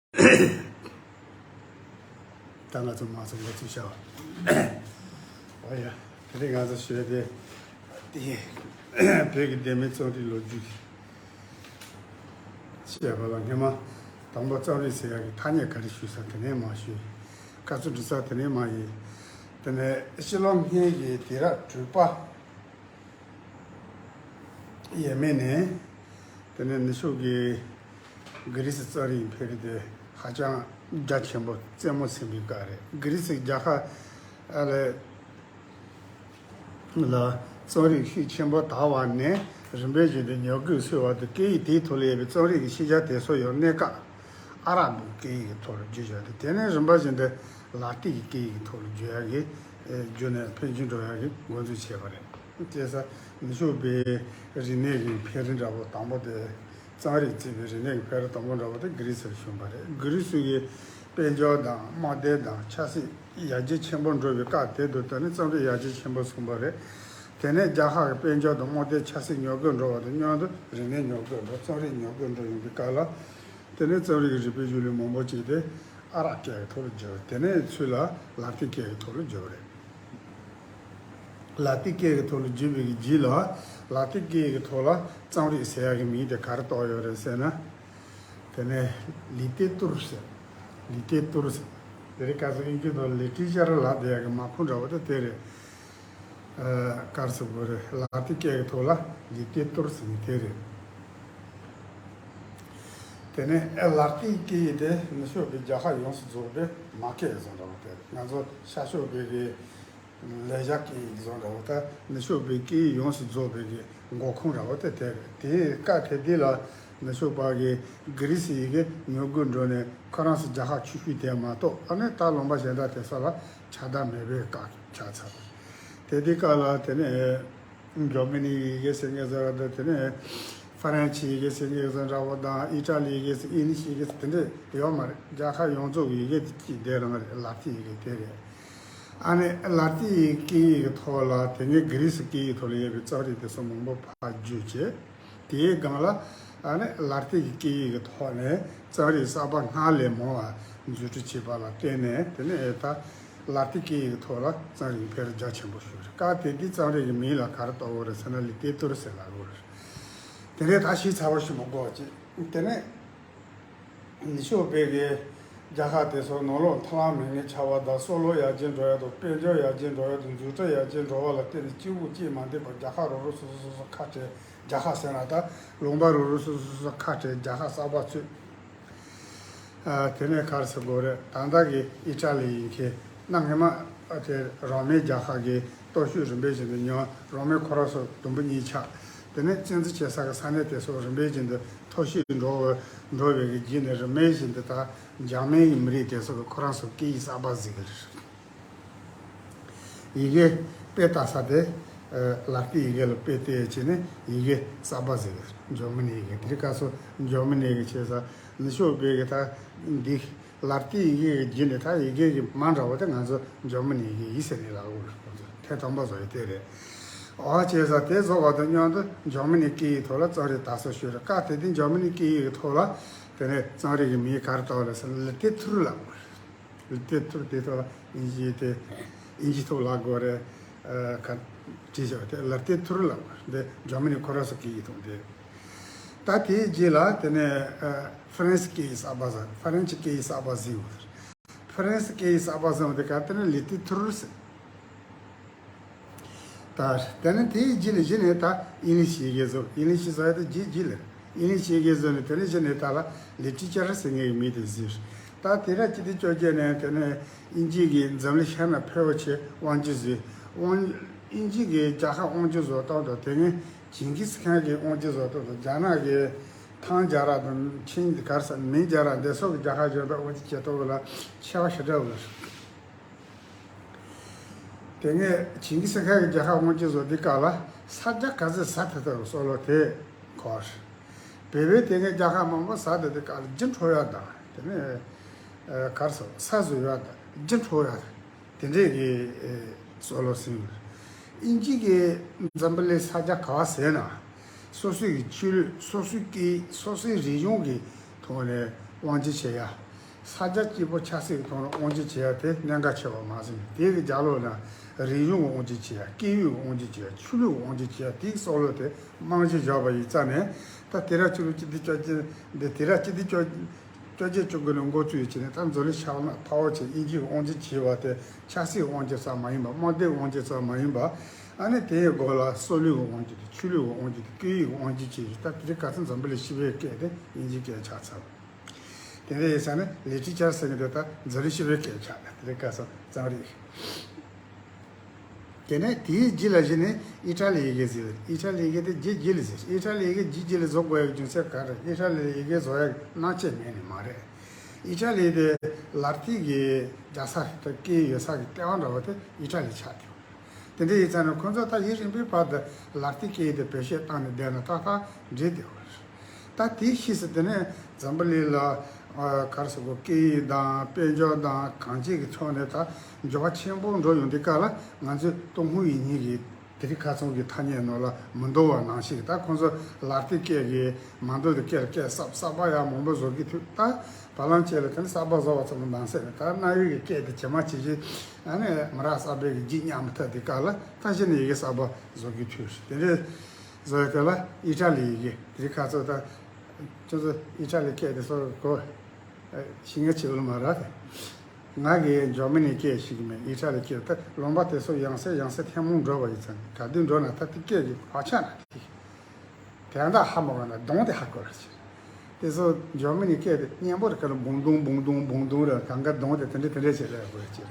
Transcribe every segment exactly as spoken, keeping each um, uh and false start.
ད་ང་ཚོ་མང་ཚོགས་འགོ་ཚུགས་བྱ་བ། ཨོ་ཡ། དེ་རིང་ང་ཚོ་ཞུ་ཡ་དེ། དེ་བོད་ཀྱི་བདེན་མེད་རྩོམ་རིག་ལོ་རྒྱུས་ཞེས་པ་ལ་སྔས་མ། དང་པོ་རྩོམ་རིག་ཟེར་ཡ་གི་ཐ་སྙད་ག་རེ་ཞུས་ས་དེ་ནས་མ་ཞུས། བཀའ་ཚོད་འདྲི་ས་དེ་ནས་མ་ཡིན། དེ་ནས་ཕྱི་ལོ་སྔོན་གྱི་དུས་རབས་དྲུག་པ་ཡས་མས་ནས། དེ་ནས་ནུབ་ཕྱོགས་ཀྱི་གྷི་རི་སི་རྩོམ་རིག་འཕེལ་རིམ་དེ་ཧ་ཅང་རྒྱ་ཆེན་པོ་རྩེད་མོ་ཟིན་པའི་སྐབས་རེད། གྷི་རི་སི་རྒྱལ་ཁབ་ལ་རྩོམ་རིག་ཤུགས་ཆེན་པོ་དར་བ་ནས་རིམ་པས་བཞིན་དུ་ཉམས་རྒུད་སོང་བ་དང་། སྐད་ཡིག་དེའི་ཐོག་ལ་ཡོད་པའི་རྩོམ་རིག་གི་ཤེས་བྱ་དེ་ཚོ་ཡང་གནད་འགག་ཨ་རབ་ཀྱི་སྐད་ཡིག་གི་ཐོག་ལ་བསྒྱུར་བཞག་སྟེ། དེ་ནས་རིམ་པ་བཞིན་དུ་ལ་ཏིག་གི་སྐད་ཡིག་གི་ཐོག་ལ་བསྒྱུར་ཡག་གི་བསྒྱུར་ནས་འཕེལ་འགྱུར་འགྲོ་ཡག་གི་འགོ་འཛུགས་བྱས་པ་རེད། བྱས་ཙང་ནུབ་ཕྱོགས་པའི་རིག་གནས་ཀྱི་འཕེལ་རིམ་འདྲ་པོ་དང་པོ་དེ། རྩོམ་རིག་བརྩིས་པའི་རིག་གནས་ཀྱི་འཕེལ་རིམ་དང་པོ་འདྲ་པོ་དེ་གྷི་རི་སིར་བྱུང་བ་རེད། གྷི་རི་སི་གི་དཔལ་འབྱོར་དང་དམག་སྡེ་དང་ཆབ་སྲིད་ཡར་རྒྱས་ཆེན་པོ་འགྲོ་བའི་སྐབས་དེ་དུས་ད་ནི་རྩོམ་རིག་ཡར་རྒྱས་ཆེན་པོ་སོང་བ་རེད། དེ་ནས་རྒྱལ་ཁབ་ཀྱི་དཔལ་འབྱོར་དང་དམག་སྡེ་ཆབ་སྲིད་ཉམས་རྒུད་འགྲོ་བ་དང་མཉམ་དུ་རིག་གནས་ཉམས་རྒུད་འགྲོ། རྩོམ་རིག་ཉམས་རྒུད་འགྲོ་ཡོང་གི་སྐབས་ལ། དེ་ནས་རྩོམ་རིག་གི་རིག་པའི་གཞུང་ལུགས་མང་པོ་ཅིག་དེ་ཨ་རབ་སྐད་ཀྱི་ཐོག་ལ་བསྒྱུར། དེ་ནས་ཚུར་ལ་ལ་ཏིང་སྐད་ཀྱི་ཐོག་ལ་བསྒྱུར་བ་རེད། ལ་ཏིང་སྐད་ཀྱི་ཐོག་ལ་བསྒྱུར་བའི་རྗེས་ལ། ལ་ཏིང་སྐད་ཀྱི་ཐོག་ལ་རྩོམ་རིག་ཟེར་ཡག་གི་མིང་དེ་ག་རེ་བཏགས་ཡོད་རེད་ཟེར་ན། དེ་ནས་ལི་ཏེ་ཏུར་ཟེར། ལི་ཏེ་ཏུར་ཟེར། དེ་རིང་ཁ་སང་དབྱིན་ཇིའི་ནང་ལི་ཊི་རེ་ཅར་ལབ་བསྡད་ཡག་གི་མ་ཁུངས་འདྲ་བོ་དེ་དེ་རེད། ཨ། ག་རེ་ཟེར་དགོས་རེད། ལ་ཏིང་སྐད་ཀྱི་ཐོག་ལ་ལི་ཏེ་ཏུར་ཟེར་ནི་དེ་རེད། དེ་ནས་ཨ། ལ་ཏིང་སྐད་ཡིག་དེ་ནུབ་ཕྱོགས་པའི་རྒྱལ་ཁབ་ཡོངས་སུ་རྫོགས་པའི་མ་སྐད་བཟོ་འདྲ་བོ་དེ་རེད། ང་ཚོ་ཤར་ཕྱོགས་པའི་གི་ལེགས་སྦྱར་སྐད་ཡིག་བཟོ་འདྲ་བོ་དང་། ནུབ་ཕྱོགས་པའི་སྐད་ཡིག་ཡོངས་སུ་རྫོགས་པའི་གི་འགོ་ཁུངས་འདྲ་བོ་དེ་དེ་རེད། དེའི་སྐབས་དེ་དུས་ལ་ནུབ་ཕྱོགས་པ་གི་གྷི་རི་སི་ཡི་གེ་ཉམས་རྒུད་འགྲོ་ནས་ཁོ་རང་ཚོ་རྒྱལ་ཁབ་ཆུང་ཤོས་དེ་མ་གཏོགས། ཨ་ནི་ད་ལུང་པ་གཞན་དག་དེ་ཚོ་ལ་ཁྱབ་བརྡལ་མེད་པའི་སྐབས་ཆགས་ཚར། དེ་དུས་སྐབས་ལ་དེ་ནས་འཇར་མ་ནི་ཡི་གེ་ཟེར་མཁན་ཚོ་དང་། དེ་ནས་ཧྥ་རན་སི་ཡི་གེ་ཟེར་མཁན་ཚོ་འདྲ་བོ་དང་། ཨི་ཊ་ལི་ཡི་གེ་ཟེར། ཨིང་ལིཤ་ཡི་གེ་ཟེར། དེ་འདྲས་ཡོད་མ་རེད། རྒྱལ་ཁབ་ཡོངས་རྫོགས་ཀྱི་ཡི་གེ་དེ་གཅིག་དེ་རང་རེད། ལ་ཏིང་ཡི་གེ་དེ་རེད། ཨ་ནི་ལ་ཏིང་ཡི་སྐད་ཡིག་གི་ཐོག་ལ་དེ་སྔའི་གྷི་རི་སི་སྐད་ཡིག་ཐོག་ལ་ཡོད་པའི་རྩོམ་རིག་དེ་ཚོ་མང་པོ་ཕར་བསྒྱུར་བྱས། དེའི་སྒང་ལ་ཨ་ནི་ལ་ཏིང་གི་སྐད་ཡིག་གི་ཐོག་ནས་རྩོམ་རིག་གསར་པ་སྔར་ལས་མང་བ་འཛུགས་སྐྲུན་བྱས་པ་ལ་བརྟེན་ནས། དེ་ནས་ད་ལ་ཏིང་སྐད་ཡིག་གི་ཐོག་ལ་རྩོམ་རིག་འཕེལ་རིམ་རྒྱ་ཆེན་པོ་བྱུང་རེད། སྐབས་དེ་དུས་རྩོམ་རིག་གི་མིང་ལ་ག་རེ་བཏགས་ཡོད་རེད་ཟེར་ན། ལི་ཏེ་ཏུར་ཟེར་ལབ་ཡོད་རེད། དེ་ནས་ད་ཞིབ་ཚགས་པོ་ཞིག་མ་གོ་བ་བྱས། དེ་ནས་ནུབ་ཕྱོགས་པའི་གི་རྒྱལ་ཁབ་དེ་ཚོ་ནང་ལོགས་མཐུན་ལམ་མེད་མཁན་ཆགས་པ་དང་། སྲོག་ལོ་ཡར་རྒྱས་འགྲོ་ཡ་དང་། དཔལ་འབྱོར་ཡར་རྒྱས་འགྲོ་ཡ་དང་། འཛུགས་སྐྲུན་ཡར་རྒྱས་འགྲོ་བ་ལ་བརྟེན་ནས་གཅིག་པུ་གཅིག་མ་འདུས་པར་རྒྱལ་ཁབ་རོ་རོ་སོ་སོ་སོ་སོ་ཁ་བྲལ། རྒྱལ་ཁབ་ཟེར་ན་ད་ལུང་པ་རོ་རོ་སོ་སོ་སོ་སོ་ཁ་བྲལ། རྒྱལ་ཁབ་གསར་པ་ཚུགས། ཨ། དེ་ནས་ག་རེ་ཟེར་དགོས་རེད། ད་ལྟ་གི་ཨི་ཊ་ལི་ཡིན་མཁན། གནའ་སྔ་མ་དེ་རོ་མའི་རྒྱལ་ཁབ་ཀྱི་སྟོབས་ཤུགས་རིམ་པས་བཞིན་དུ་ཉམས། རོ་མའི་ཁོ་རང་ཚོ་དུམ་བུ་གཉིས་ཆགས། དེ་ནས་བཙན་འཛུལ་བྱེད་ས་གི་ས་གནས་དེ་ཚོ་རིམ་པས་བཞིན་དུ་མཐོ་ཤོས་འགྲོ་བ། འགྲོ་བའི་གི་རྗེས་ནས་རིམ་པས་བཞིན་དུ་ད་འཇར་མན་གྱི་མི་རིགས་དེ་ཚོ་གི་ཁོ་རང་ཚོ་སྐད་ཡིག་གསར་པ་ཟིག་རེད། ཡི་གེ་དཔེ་ལྟ་ས་དེ། ཨ། ལ་ཏིང་ཡི་གེ་ལ་དཔེ་བལྟས་བྱས་ནས་ཡི་གེ་གསར་པ་ཟིག་རེད། འཇར་མ་ནི་ཡི་གེ། དེ་རིང་ཁ་སང་འཇར་མ་ནི་ཡི་གེ་བྱས་ཙང་ནུབ་ཕྱོགས་པའི་གི་ད་འདི་ལ་ཏིང་ཡི་གེ་གི་རྗེས་ནས་ད་ཡི་གེ་གི་མ་འདྲ་བ་དེ་ང་ཚོ་འཇར་མ་ནི་ཡི་གེ་ཡིན་ཟེར་ནས་ལབ་ཡོད་རེད། ཁོང་ཚོ་ཐེངས་དང་པོ་བཟོ་ཡི་དེ་རེད། ཨོ། བྱས་ཙང་དེ་བཟོ་བ་དང་མཉམ་དུ་འཇར་མ་ནི་སྐད་ཡིག་ཐོག་ལ་རྩོམ་རིག་དར་སྲོལ་ཤོར་རེད། སྐབས་དེ་དུས་འཇར་མ་ནི་སྐད་ཡིག་གི་ཐོག་ལ་དེ་ནས་རྩོམ་རིག་གི་མིང་ག་རེ་བཏགས་རེད་ཟེར་ན། ལི་ཏེ་ཐུར་ལབ་དགོས་རེད། ལི་ཏེ་ཐུར་དེ་ཐོག་ལ་དབྱིན་ཇིའི་དེ། དབྱིན་ཇི་ཐོག་ལབ་དགོས་རེད། ཨ། ག་བྲིས་བཞག་དེ་ལི་ཏེ་ཐུར་ལབ་དགོས་རེད། འདི་འཇར་མ་ནི་ཁོ་རང་ཚོ་སྐད་ཡིག་ཐོག་དེ། ད་དེའི་རྗེས་ལ་དེ་ནས། ཨ། ཧྥ་རན་སི་སྐད་ཡིག་གསར་པ་ཟེར། ཧྥ་རན་སི་སྐད་ཡིག་གསར་པ་ཟེར་བ། ཧྥ་རན་སི་སྐད་ཡིག་གསར་པ་ཟེར་བ་དེ་ག་དེ་ནས་ལི་ཏེ་ཐུར་ཟེར། ད་དེ་ནས་དེའི་རྗེས་ནས་གཞི་ནས་ད་ཨིང་ལིཤ་ཡི་གེ་བཟོ། ཨིང་ལིཤ་བཟོ་ཡ་དེ་རྗེས་རྗེས་ལ་རེད། ཨིང་ལིཤ་ཡི་གེ་བཟོས་ནས་དེ་ནས་གཞི་ནས་ད་ལ་ལི་ཊི་རེ་ཅར་ཟེར་མཁན་གྱི་མིང་དེ་བཟོས། ད་དེ་རབས་ཆིག་སྟོང་བཅོ་བརྒྱད་ནས་དེ་ནས་དབྱིན་ཇི་གི་འཛམ་གླིང་ཤར་ནུབ་ཕལ་བ་ཆེ་དབང་སྒྱུར་བཟོས། དབང་། དབྱིན་ཇི་གི་རྒྱལ་ཁབ་དབང་སྒྱུར་བཟོ་སྟངས་དང་། དེ་སྔའི་ཇིང་གིས་ཁཱན་གྱི་དབང་སྒྱུར་བཟོ་སྟངས་དང་། རྒྱ་ནག་གི་ཐང་རྒྱལ་རབས་དང་ཆིང་ག་རེ་ཟེར། མིང་རྒྱལ་རབས་འདི་སོགས་ཀྱི་རྒྱལ་ཁབ་གཞན་དག་དབང་སྒྱུར་བྱེད་སྟངས་ལ་ཁྱད་པར་ཞེ་དྲག་ཡོད། དེ་སྔའི་ཇིང་གིས་ཁཱན་གྱི་རྒྱལ་ཁབ་དབང་སྒྱུར་བཟོ་དུས་སྐབས་ལ་ས་རྒྱ་ག་ཚོད་ཟ་ཐུབ་ཐུབ་སོགས་ལ་དེ་གོ། བོད་པའི་དེ་སྔའི་རྒྱལ་ཁབ་མང་པོ་ཟ་དུས་དེ་སྐབས་ལ་རྒྱུ་འཕྲོག་ཡ་དང་། དེ་ནས་ཨ་ག་རེ་ཟེར། ས་བཟོ་ཡ་དང་རྒྱུ་འཕྲོག་ཡ་དང་། དེ་འདྲས་ཀྱི་ཨ་སོགས་ལ་ཟིན། དབྱིན་ཇི་གིས་འཛམ་བུ་གླིང་ས་རྒྱ་ག་པར་ཟེར་ན། སོ་སོའི་གི་ཆོས་ལུགས། སོ་སོའི་སྐད་ཡིག། སོ་སོའི་རིག་གཞུང་གི་ཐོག་ནས་དབང་སྒྱུར་བྱེད་ཡ། ས་རྒྱ་སྐྱིད་པོ་ཆབ་སྲིད་ཀྱི་ཐོག་ནས་དབང་སྒྱུར་བྱེད་ཡ་དེ་གནད་འགག་ཆེ་བ་མ་ཟིན། དེ་གི་རྒྱབ་ལོགས་ན་རིག་གཞུང་གི་དབང་སྒྱུར་བྱེད་ཡ། སྐད་ཡིག་གི་དབང་སྒྱུར་བྱེད་ཡ། ཆོས་ལུགས་ཀྱི་དབང་སྒྱུར་བྱེད་ཡ། དེའི་བསམ་བློ་དེ་རྨང་གཞི་བཞག་པ་ཡིན་ཙང་ནས། ད་དུས་རབས་ཆིག་སྟོང་དགུ་བརྒྱ་བརྒྱད་ཅུ་འདི་དུས་རབས་ཆིག་སྟོང་དགུ་བརྒྱ་བརྒྱད་ཅུ་གྱ་དགུ་ནས་འགོ་བཙུགས་བྱས་ནས། ད་འཛམ་གླིང་ཤར་ནུབ་མཐའ་འཁོབ་ཆེད་དབྱིན་ཇིའི་དབང་སྒྱུར་བྱས་པ་དེ་ཆབ་སྲིད་དབང་སྒྱུར་ཙམ་མ་ཡིན་པ། དམག་སྡེའི་དབང་སྒྱུར་ཙམ་མ་ཡིན་པ། ཨ་ནི་དེའི་སྒོ་ལ་སྲོལ་རྒྱུན་གྱི་དབང་སྒྱུར་དང་། ཆོས་ལུགས་ཀྱི་དབང་སྒྱུར་དང་། སྐད་ཡིག་གི་དབང་སྒྱུར་བྱས་ཏེ། ད་དེ་རིང་ཁ་སང་འཛམ་བུ་གླིང་སྤྱི་པའི་སྐད་དེ་དབྱིན་ཇིའི་སྐད་ཆགས་ཚར་བ། དེ་འདྲ་ཡིན་ཙང་ནས་ལི་ཊི་རེ་ཅར་ཟེར་མཁན་དེ་ད་འཛམ་གླིང་སྤྱི་པའི་སྐད་ཆགས། དེ་རིང་ཁ་སང་རྩོམ་རིག་དེ་ནས་དེའི་རྗེས་ལ་གཞི་ནས་ཨི་ཊ་ལི་ཡི་གེ་ཟེར་བ་རེད། ཨི་ཊ་ལི་ཡི་གེ་དེ་རྗེས་རྗེས་ལ་ཟེར། ཨི་ཊ་ལི་ཡི་གེ་རྗེས་རྗེས་ལ་བཟོ་དགོས་ཡག་རྒྱུ་མཚན་ག་རེ་རེད། ཨི་ཊ་ལི་ཡི་གེ་བཟོ་ཡག་གི་སྣང་བྱེད་མེད་ནི་མ་རེད། ཨི་ཊ་ལི་དེ་ལ་ཏིན་གྱི་རྒྱལ་ས་དང་སྐད་ཡིག་ཡོད་ས་གི་ལྟེ་བ་འདྲ་བོ་དེ་ཨི་ཊ་ལི་ཆགས་ཀྱི་ཡོད་རེད། དེ་འདྲ་ཡིན་ཙང་ནས་ཁོང་ཚོ་ད་ཡུན་རིང་པོའི་བར་དུ་ལ་ཏིན་སྐད་ཡིག་དེ་བེད་སྤྱོད་བཏང་ནས་བསྡད་ན་ཏག་ཏག་འགྲིག་བསྡད་ཡོད་རེད། ད་དེའི་ཕྱིས་སུ་དེ་ནས་འཛམ་བུ་གླིང་ལ་ཨ་ག་རེ་ཟེར་དགོས། སྐད་ཡིག་དང་དཔལ་འབྱོར་དང་གང་ཅིའི་ཐོག་ནས་ད་འགྱུར་བ་ཆེན་པོ་འགྲོ་ཡོང་དུས་སྐབས་ལ། ང་ཚོའི་ཏུན་ཧོང་ཡིག་རྙིང་གི་དེ་རིང་ཁ་སང་གི་ཐ་སྙད་ནང་ལ་མི་འདུ་བ་ནང་བཞིན། ད་ཁོང་ཚོ་ལ་ཏིན་སྐད་ཀྱི་མ་འདོད་དེ་སྐད་ལ་སྐད་གསར་གསར་པ་ཡང་མང་པོ་བཟོ་གི་ཐུག་ད་བར་ལམ་ཅིག་ལ་དེ་ནི་གསར་པ་བཟོ་བ་ཙམ་མ་ཟད་ནས། ད་གནའ་བོའི་གི་སྐད་དེ་ཇི་མ་ཇི་བཞིན། ཨ་ནི་མི་རབས་གསར་པའི་གི་རྗེས་མཉམ་མི་ཐུབ་དུས་སྐབས་ལ། ད་གཞི་ནས་ཡི་གེ་གསར་པ་བཟོ་གི་ཐུག་དེ་འདྲ་བཟོ་ཡ་དེ་ལ་ཨི་ཊ་ལི་ཡི་གེ། དེ་རིང་ཁ་སང་ད་ཁྱོད་ཚོ་ཨི་ཊ་ལི་སྐད་དེ་ཚོ་གོ་ཤེས་ངེས་ཆེ་བོ་མ་རེད་དེ། ང་གིས་འཇར་མ་ནི་སྐད་ཤེས་ཀྱི་མེད། ཨི་ཊ་ལི་སྐད། ད་ལུང་པ་དེ་ཚོ་ཡང་སེ་ཡང་སེ་ཐེངས་མང་འགྲོ་བ་ཡིན་ཙང་། ག་དུས་འགྲོ་ན་ད་དེ་སྐད་ཀྱི་བག་ཆགས་ན་དེ། དོན་དག་ཧ་མ་གོ་ན་གདངས་དེ་ཧ་གོ་ར་ཅིག་དེ་ཚོ་འཇར་མ་ནི་སྐད་དེ་སྙན་པོ་རེད། ག་ལ་བུང་དུང་བུང་དུང་བུང་དུང་རེད། གང་ག་གདངས་དེ་དེ་འདྲ་དེ་འདྲ་བྱས་ལབ་དགོས་ར་ཅིག་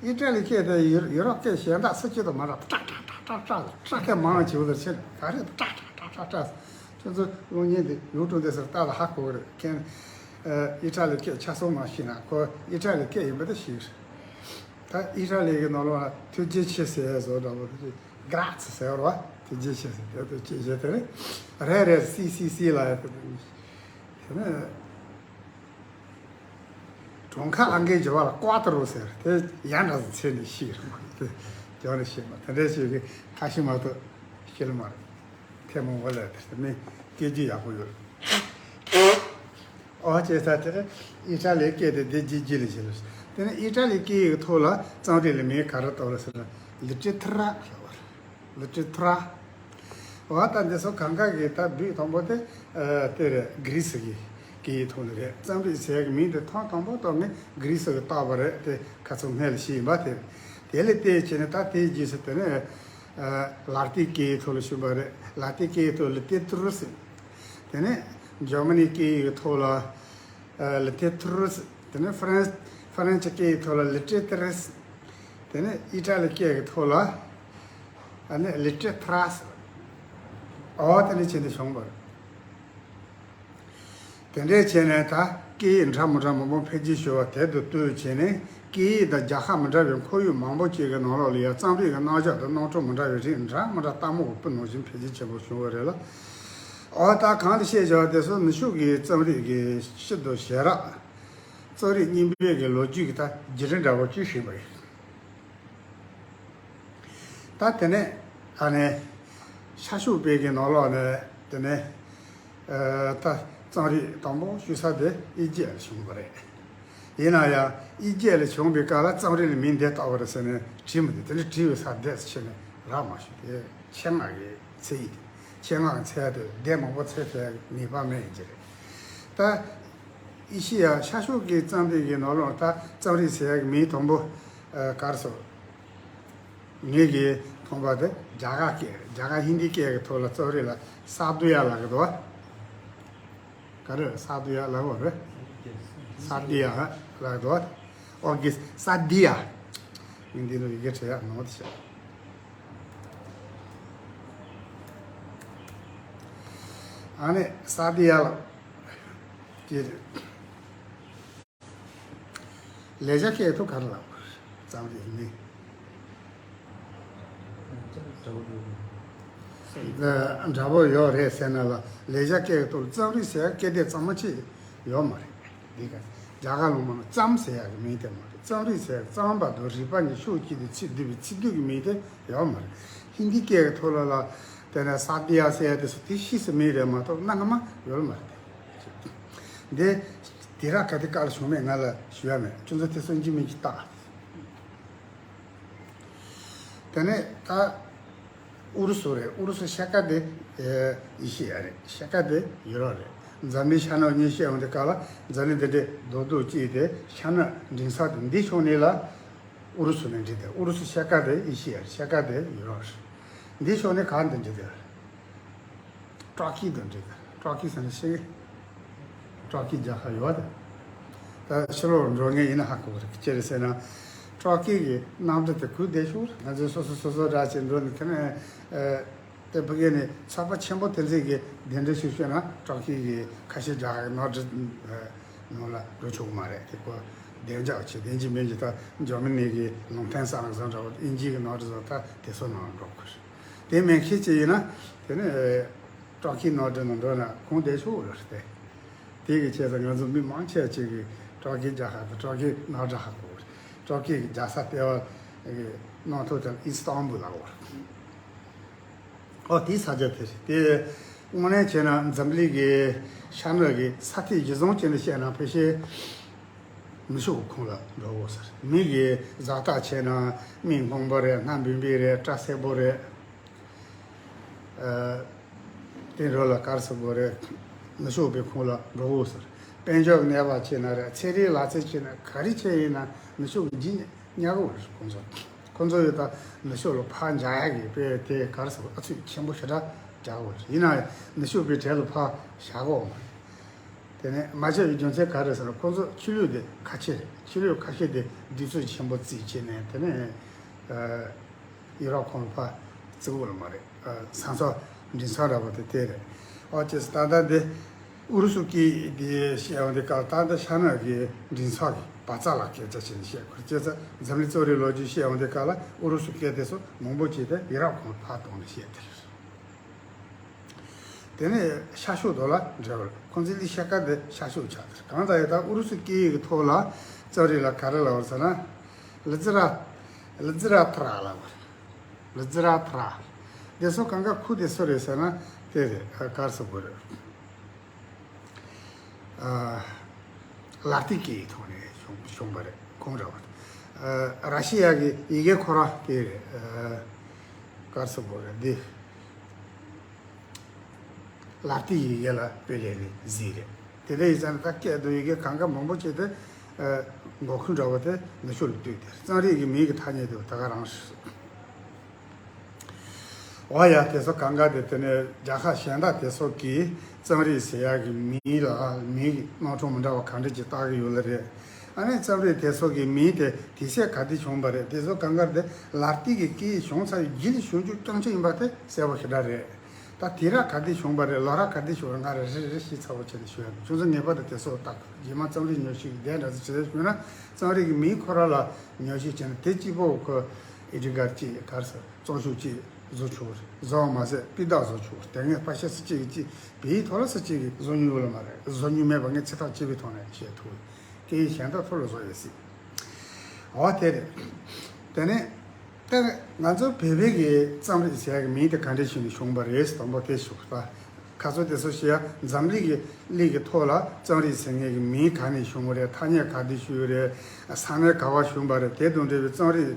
ཨི་ཊ་ལི་སྐད་དེ་ཡུ་ཡུ་རོབ་སྐད་གཞན་དག་སུ་གཅིག་དང་མ་འདྲ། ཏྲ་ཏྲ་ཏྲ་ཏྲ་ཏྲ་སྐད་མང་ཆེ་བོ་དེ་ཕྱིར་ད་རེད། ཏྲ་ཏྲ་ཏྲ་ཏྲ་ཏྲ། ཁྱོད་ཚོ་གློག་བརྙན་དེ་ཡུ་ཊུབ་དེ་ཚོར་ལྟ་ལ་ཧ་གོ་གི་རེད། ཁྱེད་ཨ་ཨི་ཊ་ལི་སྐད་ཆ་ཚང་མ་ཤེས་ན། ཁོ་ཨི་ཊ་ལི་སྐད་ཡིན་པ་དེ་ཤེས་གི་རེད། ད་ཨི་ཊ་ལི་གི་ནང་ལོགས་ལ་ཐུགས་རྗེ་ཆེ་ཟེར་བཟོ་འདྲ་པོ་དེ། གྷ་ར་ཙི་ཟེར་བ། ཐུགས་རྗེ་ཆེ་ཟེར། དེ་ཐུགས་རྗེ་ཆེ་དེ་རེད། རེད་རེད། སི་སི་སི་ལ་ཡ་དེ་ནས་གྲོང་ཁ་ཨང་ཀིའི་བརྗོད་པ་ལ་ཀུ་ཨ་ཏྲོ་ཟེར། དེ་ཡ་འདྲ་ཟེར་ཚེ་ནས་ཤེས་རེད་མ་རེད། དེ་ཡང་ནས་ཤེས་མ། དེ་འདྲའི་ཞིག་གི་ཁ་ཤས་མ་གཏོགས་ཤེས་ལ་མ་རེད། ཐལ་མོ་བ་ལ་དེ་མི་སྐད་རྒྱུད་ཡག་པོ་ཡོད། ཨོ་ཅེ་ས་དེར་ཨི་ཊ་ལིའི་སྐད་དེ་དེ་རྗེས་རྗེས་ལ་བྱེད་ལ། དེ་ནས་ཨི་ཊ་ལིའི་སྐད་ཡིག་གི་ཐོག་ལ་རྩོམ་རིག་ལ་མིང་ག་རེ་བཏགས་ལ་ཟེར་ན། ལི་ཊི་ར་ཊུ་ར་ལབ་པ་རེད། ལི་ཊི་ར་ཊུ་ར། འོ་ད་འདི་ཚོ་གང་ག་གི་ད་དུས་དང་པོ་དེ་ཨ་དེ་རེད། གྷི་རི་སི་གི་སྐད་ཡིག་ཐོག་ནས་རེད། རྩོམ་རིག་ཟེར་ཡག་གི་མིང་དེ་ཐོག་དང་པོ་ཐོག་ནས་གྷི་རི་སི་གིས་བཏགས་པ་རེད། དེ་ཁ་ཚང་སྔོན་ལ་ཤེས་ཡིན་པ་དེ་རེད། དེ་ལ་བལྟས་བྱས་ནས། ད་དེའི་རྗེས་སུ་དེ་ནས་ཨ་ལ་ཏིན་སྐད་ཡིག་ཐོག་ལ་བྱུང་བ་རེད། ལ་ཏིན་སྐད་ཡིག་ཐོག་ལི་ཏེ་ཏུ་རུ་ཟེར། དེ་ནས་འཇར་མ་ནི་སྐད་ཡིག་གི་ཐོག་ལ་ཨ་ལི་ཏེ་ཏུ་རུ་ཟེར། དེ་ནས་ཧྥ་རན་ཧྥ་རན་སི་སྐད་ཡིག་ཐོག་ལ་ལི་ཏེ་ཏུ་རེ་ཟེར། དེ་ནས་ཨི་ཊ་ལི་སྐད་ཀྱི་ཐོག་ལ་ཨ་ནི་ལི་ཏེ་ཐ་ར་ཟེར། ཨོ་དེ་ནས་བྱས་ནས་བྱུང་བ་རེད། དེ་འདྲས་བྱས་ནས་ད་སྐད་ཡིག་འདྲ་མི་འདྲ་མང་པོ་འཕེལ་རྒྱས་ཞུ་བ་དེབ་ཏུ་བཏོན་བྱས་ནས། སྐད་ཡིག་དང་རྒྱལ་ཁབ་མི་འདྲ་བའི་ཁོར་ཡུག་མང་པོ་ཅིག་གི་ནང་ལོགས་ལ་ཡང་རྩོམ་རིག་གི་རྣམ་གཞག་དང་རྣམ་གྲངས་མི་འདྲ་བའི་རིགས་འདྲ་མི་འདྲ་སྟག་མོ་གི་སྤུ་ནང་བཞིན་འཕེལ་རྒྱས་ཆེན་པོ་བྱུང་བ་རེད་ལ། ཨོ་ད་གང་ལ་བཤད་བྱ་བ་དེ་ཚོ་ནུབ་ཕྱོགས་ཀྱི་རྩོམ་རིག་གི་ཤིན་ཏུ་ཞེ་དྲག་རྩོམ་རིག་རྙིང་པའི་གི་ལོ་རྒྱུས་ཀྱི་ད་བརྒྱུད་རིམ་འདྲ་བོ་ཅིག་ཞིག་པ་ཡིན། ད་དེ་ནས་ཨ་ནི་ཤར་ཕྱོགས་པའི་གི་ནང་ལོགས་ནས་དེ་ནས་ཨ་ད་རྩོམ་རིག་དང་པོ་ཤོད་ས་དེ་ཨི་ཇེབ་ལ་བྱུང་བ་རེད། ཡིན་ན་ཡང་ཨི་ཇེབ་ལ་བྱུང་བའི་སྐབས་ལ་རྩོམ་རིག་ལ་མིང་འདི་བཏགས་པ་རེད་ཟེར་ནས་བྲིས་མི་འདུག་དེ་ནས་བྲིས་པའི་ས་དེ་ཕྱིན་ནས་རག་མ་བྱུང་། དེ་ཆེད་མངགས་ཀྱི་ཚད་ཡིན། ཆེད་མངགས་ཚད་དེ་དེབ་མང་པོ་ཚད་དེ་ངེས་པ་མེད་ཡིན་གྱི་རེད། ད་ཨེ་ཤེ་ཡ་ཤར་ཕྱོགས་ཀྱི་རྩོམ་རིག་གི་ནང་ལོགས་ད་རྩོམ་རིག་ཟེར་ཡག་གི་མིང་དང་པོ་ཨ་ག་རེ་ཟེར། ངེད་ཀྱིས་མཐོང་བ་དེ་རྒྱ་གར་སྐད་རེད། རྒྱ་གར་ཧིན་དི་སྐད་ཀྱི་ཐོག་ལ་རྩོམ་རིག་ལ་ས་དུ་ཡ་ལབ་ཀྱི་འདུག་བ། ག་རེ་རེད། ས་དུ་ཡ་ལབ་པ་རེད། ས་དུ་ཡ་ལབ་ཀྱི་འདུག་བ། ཨོ་གི་ས་དི་ཡ། མིང་འདི་ནི་ཡི་གེ་བྲི་ཡག་ནོར་དེ་བྱས། ཨ་ནི་ས་དི་ཡ་ལ་དེ་རེད། ལེགས་སྦྱར་སྐད་ཐོག་ག་རེ་ལབ་དགོས་རེད། རྩོམ་རིག་ནི་འདྲ་པོ་ཡོད་རེད་ཟེར་ན་ལ། ལེགས་སྦྱར་སྐད་ཐོག་རྩོམ་རིག་ཟེར་ཡག་སྐད་དེ་གཙང་མ་ཅིག་ཡོད་མ་རེད། འདི་ག་རྒྱ་གར་ལུང་པ་ན་རྩོམ་ཟེར་ཡག་གི་མིང་དེ་མ་རེད། རྩོམ་རིག་ཟེར་ཡག་རྩོམ་པ་དང་རིག་པ་གཉིས་ཕྱོགས་གཅིག་ཏུ་ཚིག་སྡུད་པའི་ཚིག་སྡུད་ཀྱི་མིང་དེ་ཡོད་མ་རེད། ཧིན་དི་སྐད་ཀྱི་ཐོག་ལ་ལ་དེ་ནས་ས་དི་ཡ་ཟེར་ཡག་དེ་ཚོ་དེ་ཕྱིས་སུ་མིང་རེད་མ་གཏོགས་གནའ་སྔ་མ་ཡོད་མ་རེད། འདི་ དེ་ར་ག་དེ་བཀའ་ལ་བྱུང་མེད་ང་ལ་ཞུ་ཡ་མེད། ཁྱོད་ཚོ་དེ་ཚོ་འཇིགས་མིན་གྱི་རྟགས། དེ་ནས་ད་ཨུ་རུ་སུ་རེད། ཨུ་རུ་སུ་ཤ་ཀ་དེ་ཨེ་ཨེ་ཤི་ཡ་རེད། ཤ་ཀ་དེ་ཡུ་རོབ་རེད། འཛམ་གླིང་ཤ་ནག་གཉིས་བཤད་ཡོང་དུས་སྐབས་ལ་འཛམ་གླིང་འདི་འདྲའི་རྡོག་རྡོག་གཅིག་དེ་ཤ་ནག་འབྲིང་ས་དེ་འདི་ཕྱོགས་ནས་ལ་ཨུ་རུ་སུ་ནས་འབྲི་དེ། ཨུ་རུ་སུ་ཤ་ཀ་དེ་ཨེ་ཤི་ཡ་རེད། ཤ་ཀ་དེ་ཡུ་རོབ་རེད། འདི་ཕྱོགས་ནས་ག་འདི་འབྲི་དེ་རེད། ཏྲོ་ཀི་དང་འབྲེལ་ཏེ། ཏྲོ་ཀི་ཟེར་ན་ཤེས་ཀྱི། ཏྲོ་ཀི་རྒྱལ་ཁབ་ཡོད་དེ། ད་ཕྱི་ལོགས་འགྲོ་མཁན་ཡིན་ན་ཧ་གོ་གི་རེད། ཅི་རེད་ཟེར་ན། ཏྲོ་ཀི་གི་གནམ་གྲུ་དེ་གུས་བདེ་ཤོག་རེད། ང་ཚོས་སོ་སོ་སོ་སོ་འདྲ་བྱས་འགྲོ་ནས་དེ་ནས་ཨེ། དེ་ཕ་གི་ནས་ཚོགས་པ་ཆེན་པོ་དེ་ཚོས་གི་གདན་འདྲེན་ཞུས་ཞུས་ན་ཏྲོ་ཀི་གི་ཁ་ཤས་རྒྱ་གར་གི་གནམ་གྲུ་ནང་ལ་འགྲོ་ཆོག་གི་མ་རེད། དེ་ཁོ་བདེ་འཇགས་ཆེད་བདེན་གྱི་མིན་གྱི་ད་འཇར་མ་ནི་གི་ལུང་ཐེན་སང་བཟོ་འདྲ་བོ་དབྱིན་ཇི་གི་གནམ་གྲུ་བཟོ་ད་དེ་ཚོ་ནང་འགྲོ་དགོས་རེད། དེ་མིན་ཁྱེད་ཅིག་ཡིན་ན། དེ་ནི་ཏྲོ་ཀི་གནམ་གྲུ་ནང་འགྲོ་ན་ཁོང་བདེ་ཤོག་རེད་དེ། དེ་གི་ཆེད་དུ་ང་ཚོ་མི་མང་ཆེ་ཅིག་གིས་ཏྲོ་ཀི་རྒྱལ་ཁབ་དང་ཏྲོ་ཀི་གནམ་གྲུ་ཧ་གོ་རེད། ཏྲོ་ཀི་གི་རྒྱལ་ས་ལྟེ་བ་གི་གནམ་ཐོག་དེ་ཨིས་ཏམ་བུལ་ལ་འོ་རེད། ཨོ་དེའི་ས་ཆ་དེ་རེད་དེ། དངོས་གནས་བྱས་ན་འཛམ་གླིང་གི་ཤ་ནག་གི་ས་ཐིག་གཞི་བཟུང་བྱས་ནས་བཤད་ན་ཕལ་ཆེར་ནུབ་ཕྱོགས་ཁོངས་ལ་འགྲོ་འོ་ཟེར། མི་གི་བཟའ་ཟླ་བྱས་ན་མི་སྔོན་པོ་རེད། སྣ་འབུམ་པའི་རེད། སྐྲ་སེར་པོ་རེད། ཨ། དེ་རོ་ལ་དཀར་སེར་པོ་རེད། ནུབ་ཕྱོགས་པའི་ཁོངས་ལ་འགྲོ་འོ་ཟེར། དཔལ་འབྱོར་གནས་པ་བྱས་ན་རེད། ཚན་རིག་ལག་རྩལ་བྱས་ན་ག་རེ་བྱས་ཡིན་ན་ནུབ་ཕྱོགས་ཀྱི་འཇིགས་ཉག་གོ་རེད། ཁོང་ཚོ་ཁོང་ཚོ་ཡོད་ད་ནུབ་ཕྱོགས་ལ་ཕར་འཇགས་ཡག་གི་དཔེ་དེ་དཀར་སེར་པོ་ཨ་ཚུགས་ཆེན་པོ་ཞེ་དྲག་རྒྱག་གོ་རེད། ཡིན་ན་ནུབ་ཕྱོགས་པའི་གྲས་ལ་ཕར་བཞག་གོ་མ་རེད། དེ་ནས་མ་བྱས་པའི་རྒྱུ་མཚན་ག་རེ་ཟེར་ན་ཁོང་ཚོ་ཆོས་ལུགས་དེ་ཁ་ཆེ་རེད། ཆོས་ལུགས་ཁ་ཤས་དེ་སྒྲིག་འཛུགས་ཆེན་པོ་བརྩིས་བྱས་ནས་དེ་ནས་ཨ། ཡུ་རོབ་ཁོངས་ཕར་བརྩི་གི་ཡོད་མ་རེད། ཨ། ས་མཚམས་འབྲིང་ས་འདྲ་པོ་དེ་དེ་རེད། ཨོ་ཅེས་ད་ལྟ་འདི་ཨུ་རུ་སུ་སྐད་དེ་བཤད་ཡོང་དུས་སྐབས་ད་ལྟ་ཤ་ནག་གི་འབྲིང་ས་གི་བར་ཙ་ལ་སྐད་ཆ་བྱས་ནས་བཤད་དགོས་རེད། ཅེས་འཛམ་གླིང་རྩོད་རིག་ལོ་རྒྱུས་བཤད་ཡོང་དུས་སྐབས་ལ་ཨུ་རུ་སུ་སྐད་དེ་ཚོ་མང་པོ་ཅིག་དེ་ཡུ་རོབ་ཁོངས་ཕར་གཏོང་ནས་བཤད་དེ་རེད། དེ་ནས་ཤར་ཕྱོགས་དོ་ལ་འབྲེལ་བ་རེད། ཁོང་ཚོའི་ལི་ཤ་ཀ་དེ་ཤར་ཕྱོགས་ཆགས་དེ་རེད། གང་ལྟར་ཡང་ད་ཨུ་རུ་སུ་སྐད་ཡིག་གི་ཐོག་ལ་རྩོད་རིག་ལ་ག་རེ་ལབ་པ་ཟེར་ན། ལི་ཙི་ར། ལི་ཙི་ར་ཐ་ར་ལབ་པ་རེད། ལི་ཙི་ར་ཐ་ར། དེ་ཚོ་གང་ག་ཁུ་དེ་སུ་རེད་ཟེར་ན་དེ་རེད། ཨ། གར་སོ་བོ་རེད། ཨ། ལ་ཏིག་གི་ཐོག་ནས་བྱུང་བྱུང་བ་རེད། ཁོང་ར་བ། ཨ། ར་ཤི་ཡ་གི་ཡི་གེ་ཁོ་ར་དེ་རེད། ཨ། གར་སོ་བོ་རེད་འདི། ལ་ཏིག་ཡི་གེ་ལ་དཔེ་ལེན་ནས་གཟིགས་རེད། དེ་འདྲ་ཡིན་ཙང་ད་སྐད་དུ་ཡི་གེ་གང་ག་མང་པོ་བྱས་ཏེ། ཨ། འགོ་ཁུངས་འདྲ་བོ་དེ་ནུབ་ཕྱོགས་ལ་བཏུས་ཏེ་རྩོམ་རིག་གི་མིང་གི་ཐ་སྙད་དེ་ད་ག་རང་རེད། འོ་ཡ་དེ་ཚོ་གང་ག་དེ་དེ་ནས་རྒྱལ་ཁབ་གཞན་དག་དེ་ཚོ་གིས་རྩོམ་རིག་ཟེར་ཡག་གི་མིང་ལ་མིང་གི་རྣམ་གྲངས་མི་འདྲ་བ་གང་འདྲ་ཅིག་བཏགས་ཀྱི་ཡོད་ལ་རེད། ཨ་ནི་རྩོམ་རིག་དེ་ཚོ་གི་མིང་དེ་དུས་ཚོད་ག་དུས་བྱུང་བ་རེད། དེ་ཚོ་གང་ག་དེ་ལ་ཏིག་གི་སྐད་ཡིག་བྱུང་ཚར་བའི་རྗེས་ལ་བྱུང་རྒྱུ་རྐྱང་རྐྱང་ཡིན་པ་དེ་གསལ་པོ་ཞེ་དྲག་རེད། ད་དུས་རབས་ག་དུས་བྱུང་བ་རེད། ལོ་རབས་ག་དུས་བྱུང་བ་རེད། ང་རེ་རེ་རེ་ཞིག་ཚ་བོ་བྱས་ནས་ཞུ་ཡ་མེད། ཁྱོད་ཚོ་ངེས་པར་དུ་དེ་ཚོ་བརྟག་དགོས། རྗེས་མ་རྩོམ་རིག་ཉམས་ཞིབ་ཀྱི་དེ་འདྲ་ཚོ་བྱེད་དུས་བྱུང་ན་རྩོམ་རིག་གི་མིང་ཁོ་རང་ལ་ཉམས་ཞིབ་བྱས་ན་དེ་གཅིག་པོ་ཁོ་ཨེ་ཌི་གར་གཅིག་གར་སོ་རྩོམ་ཤོག་གཅིག་བཟོ་ཆོག་རེད། བཟོ་བ་མ་ཟད་སྤུས་དག་བཟོ་ཆོག་རེད། དེ་སྔའི་ཕལ་ཆེར་སུ་གཅིག་གིས་གཅིག་བོད་ཡིག་ཐོག་ལ་སུ་གཅིག་གིས་བཟོ་མྱོང་ཡོད་ལ་མ་རེད། བཟོ་མྱོང་མེད་པ་ངས་ཚིག་ཐག་གཅོད་པའི་ཐོག་ནས་བཤད་ཐུབ། སྐད་ཡིག་གཞན་དག་ཐོག་ལ་བཟོ་ཡོད་སྲིད། འོ་དེ་རེད། དེ་ནས་ད་ང་ཚོ་བོད་པའི་གི་རྩོམ་རིག་ཟེར་ཡག་གི་མིང་དེ་ག་འདྲ་བྱས་ནས་བྱུང་བ་རེད། དང་པོ་དེ་ཞུ་ད། ཁ་ཚོ་དེ་ཚོ་ཞུ་ཡ། འཛམ་གླིང་གི་གླིང་གི་ཐོག་ལ་རྩོམ་རིག་ཟེར་མཁན་གི་མིང་ག་ནས་བྱུང་བ་རེད། ཐ་སྙད་ག་དུས་བྱུང་བ་རེད། ས་གནས་ག་བ་བྱུང་བ་རེད། དེ་དང་འབྲེལ་བའི་རྩོམ་རིག་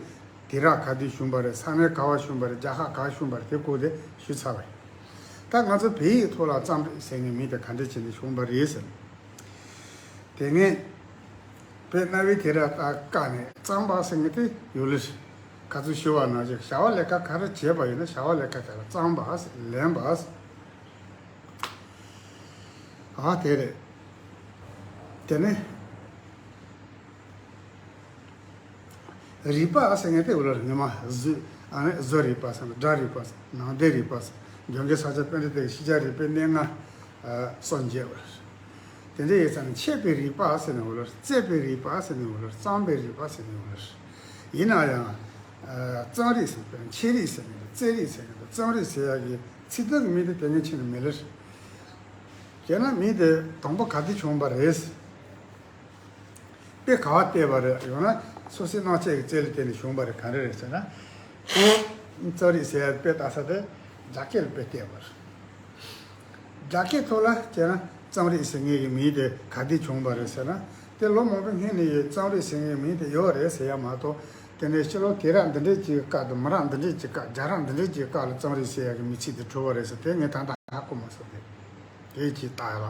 དུས་རབས་ག་དུས་བྱུང་བ་རེད། ས་གནས་ག་བ་བྱུང་བ་རེད། རྒྱལ་ཁབ་ག་བ་བྱུང་བ་རེད། དེ་སྐོར་དེ་ཞུས་ཚར་བ་རེད། ད་ང་ཚོ་བོད་ཡིག་ཐོག་ལ་རྩོམ་རིག་ཟེར་མཁན་མིང་དེ་ག་འདྲ་བྱས་ནས་བྱུང་བ་རེད་ཟེར། དེ་སྔའི་བོད་གནའ་བོའི་དུས་རབས་ཀ་ནས་རྩོམ་པ་ཟེར་མཁན་དེ་ཡོད་ལེ་རེད། ཁ་ཚུར་ཞུ་བ་ནང་བཞིན་བྱ་བ་ལས་ཀ་ག་རེ་བྱས་པ་ཡིན་ན་བྱ་བ་ལས་ཀ་དེ་ལ་རྩོམ་པ་ཟེར། ལེན་པ་ཟེར། ཨ་དེ་རེད། དེ་ནས། རིག་པ་ཟེར་མཁན་དེ་འོ་ལ་ཉི་མ་བཟོ། ཨ་ནི་བཟོ་རིག་པ་ཟེར་ན། སྒྲ་རིག་པ་ཟེར། ནང་དོན་རིག་པ་ཟེར། སྒྲ་གི་ས་ཆ་དཔེ་འདྲ་དེ་ཤེས་བྱ་རིག་པའི་གནས་ལྔ་སོ་བརྒྱད་པ་རེད། དེ་འདྲ་ཡིན་ཙང་འཆད་པའི་རིག་པ་ཟེར་ནས་འོ་ལ། རྩོད་པའི་རིག་པ་ཟེར་ནས་འོ་ལ། རྩོམ་པའི་རིག་པ་ཟེར་ནས་འོ་ལ། ཡིན་ན་ཡང་། རྩོམ་རིག་ཟེར་དང་འཆད་རིག་ཟེར་ནས། རྩོད་རིག་ཟེར་ནས། རྩོམ་རིག་ཟེར་ཡག་གི་ཚིག་དོན་གྱི་མིང་དེ་དེ་སྔ་ཕྱི་ནས་མེད་ལེ་རེད། བྱས་ན་མིང་དེ་དང་པོ་ག་དུས་བྱུང་བ་རེད། དཔེ་ག་བ་བལྟས་པ་རེད། ཡང་ན་སོ་སོའི་སྣང་ཆ་གི་རྩལ་ལ་བརྟེན་ནས་བྱུང་བ་རེད། ག་འདྲ་རེད་ཟེར་ན། ཁོ་རྩོམ་རིག་ཟེར་ཡ་དཔེ་ལྟ་ས་དེ་རྒྱ་སྐད་ལ་དཔེ་བལྟས་པ་རེད། རྒྱ་སྐད་ཐོག་ལ་བྱས་ན་ རྩོམ་རིག་ཟེར་མཁན་གྱི་མིང་དེ་ག་དུས་བྱུང་བ་རེད་ཟེར་ན། དེ་ལོ་མང་པོའི་སྔོན་ནས་ཡོད། རྩོམ་རིག་ཟེར་མཁན་མིང་དེ་ཡོད་རེད་ཟེར་ཡ་མ་གཏོགས། དེ་ནས་ཕྱི་ལོ་དུས་རབས་འདི་འདྲས་ཀྱི་སྐབས་དང་མི་རབས་འདི་འདྲས་ཀྱི་སྐབས། རྒྱལ་རབས་འདི་འདྲས་ཀྱི་སྐབས་ལ་རྩོམ་རིག་ཟེར་ཡ་གི་མིང་ཚིག་དེ་གྲུབ་པ་རེད་ཟེར། དེ་ངས་ད་ལྟ་ཧ་གོ་མ་སོང་། དེ་དེ་ཅིག་ལྟ་ཡ་ལ།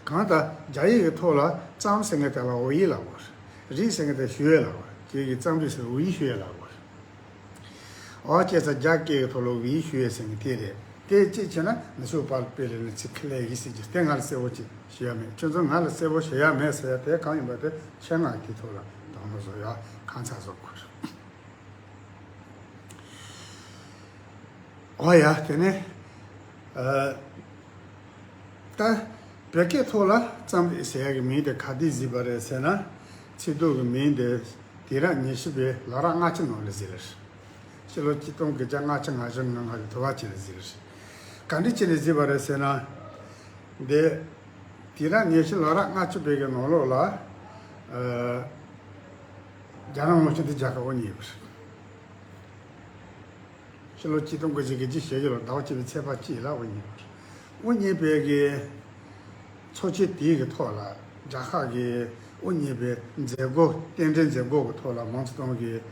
གང་ལྟར་རྒྱ་ཡིག་གི་ཐོག་ལ་རྩོམ་ཟེར་མཁན་དེ་ལ་ཝུའུ་ཡི་ལབ་དགོས་རེད། རིག་ཟེར་མཁན་དེ་ཞུ་ཡི་ལབ་དགོས་རེད། ཁྱེད་ཀྱིས་རྩོམ་རིག་ཟེར་ཝུའུ་ཡི་ཞུ་ཡི་ལབ་དགོས་རེད། ཨོ་ཅེ་ས་རྒྱ་སྐད་ཀྱི་ཐོག་ལ་ཝུའུ་ཡི་ཞུ་ཡི་ཟེར་མཁན་དེ་རེད། དེ་གཅིག་བྱས་ན་ནུབ་ཕྱོགས་པ་ལ་དཔེ་ལེན་ན་ཚིག་ཁ་ལས་ཡིན་ཟེར་གྱི། དེ་ང་ལ་གསལ་པོ་ཅིག་ཞུ་ཡ་མེད། ཁྱོད་ཚོ་ང་ལ་གསལ་པོ་ཞུ་ཡ་མེད་ཟེར་ཡ་དེ་གང་ཡིན་པ་དེ་ཆེད་མངགས་ཀྱི་ཐོག་ལ་དོགས་པ་བཟོ་ཡ་ཁ་མཚར་བཟོ་དགོས་རེད། ཨོ་ཡ། དེ་ནས་ཨ། ད་བོད་སྐད་ཐོག་ལ་རྩོམ་རིག་ཟེར་ཡ་གི་མིང་དེ་ག་དུས་གཟིགས་པ་རེད་ཟེར་ན། ཚིག་སྡུད་ཀྱི་མིང་དེ་དུས་རབས་ཉི་ཤུ་པའི་ལོ་རབས་ལྔ་བཅུ་ནང་ལ་གཟིགས་ལ། ཕྱི་ལོ་ཆིག་སྟོང་དགུ་བརྒྱ་ལྔ་བཅུ་ང་བཞི་ང་ལྔ་གི་དུ་བ་ཅིག་ལ་གཟིགས་ལ། ག་འདྲ་བྱས་ནས་གཟིགས་པ་རེད་ཟེར་ན། འདི་དུས་རབས་ཉི་ཤུ་ལོ་རབས་ལྔ་བཅུ་པའི་གི་ནང་ལོགས་ལ། ཨ། རྒྱ་ནག་དབང་ཤུགས་དེ་རྒྱལ་ཁབ་དབུ་བརྙེས་པ་རེད། ཕྱི་ལོ་ཆིག་སྟོང་དགུ་བརྒྱ་བརྒྱད་ཅུ་ཞེ་བརྒྱད་ལོ་ཟླ་བ་བཅུ་པའི་ཚེས་པ་གཅིག་ལ་དབུ་བརྙེས་པ་རེད། དབུ་བརྙེས་པའི་གི་ཚོགས་ཆེན་དེའི་གི་ཐོག་ལ་རྒྱལ་ཁབ་ཀྱི་དབུ་བརྙེས་པའི་མཛད་སྒོ། རྟེན་འབྲེལ་མཛད་སྒོ་གི་ཐོག་ལ་མའོ་ཙེ་ཏུང་གིས་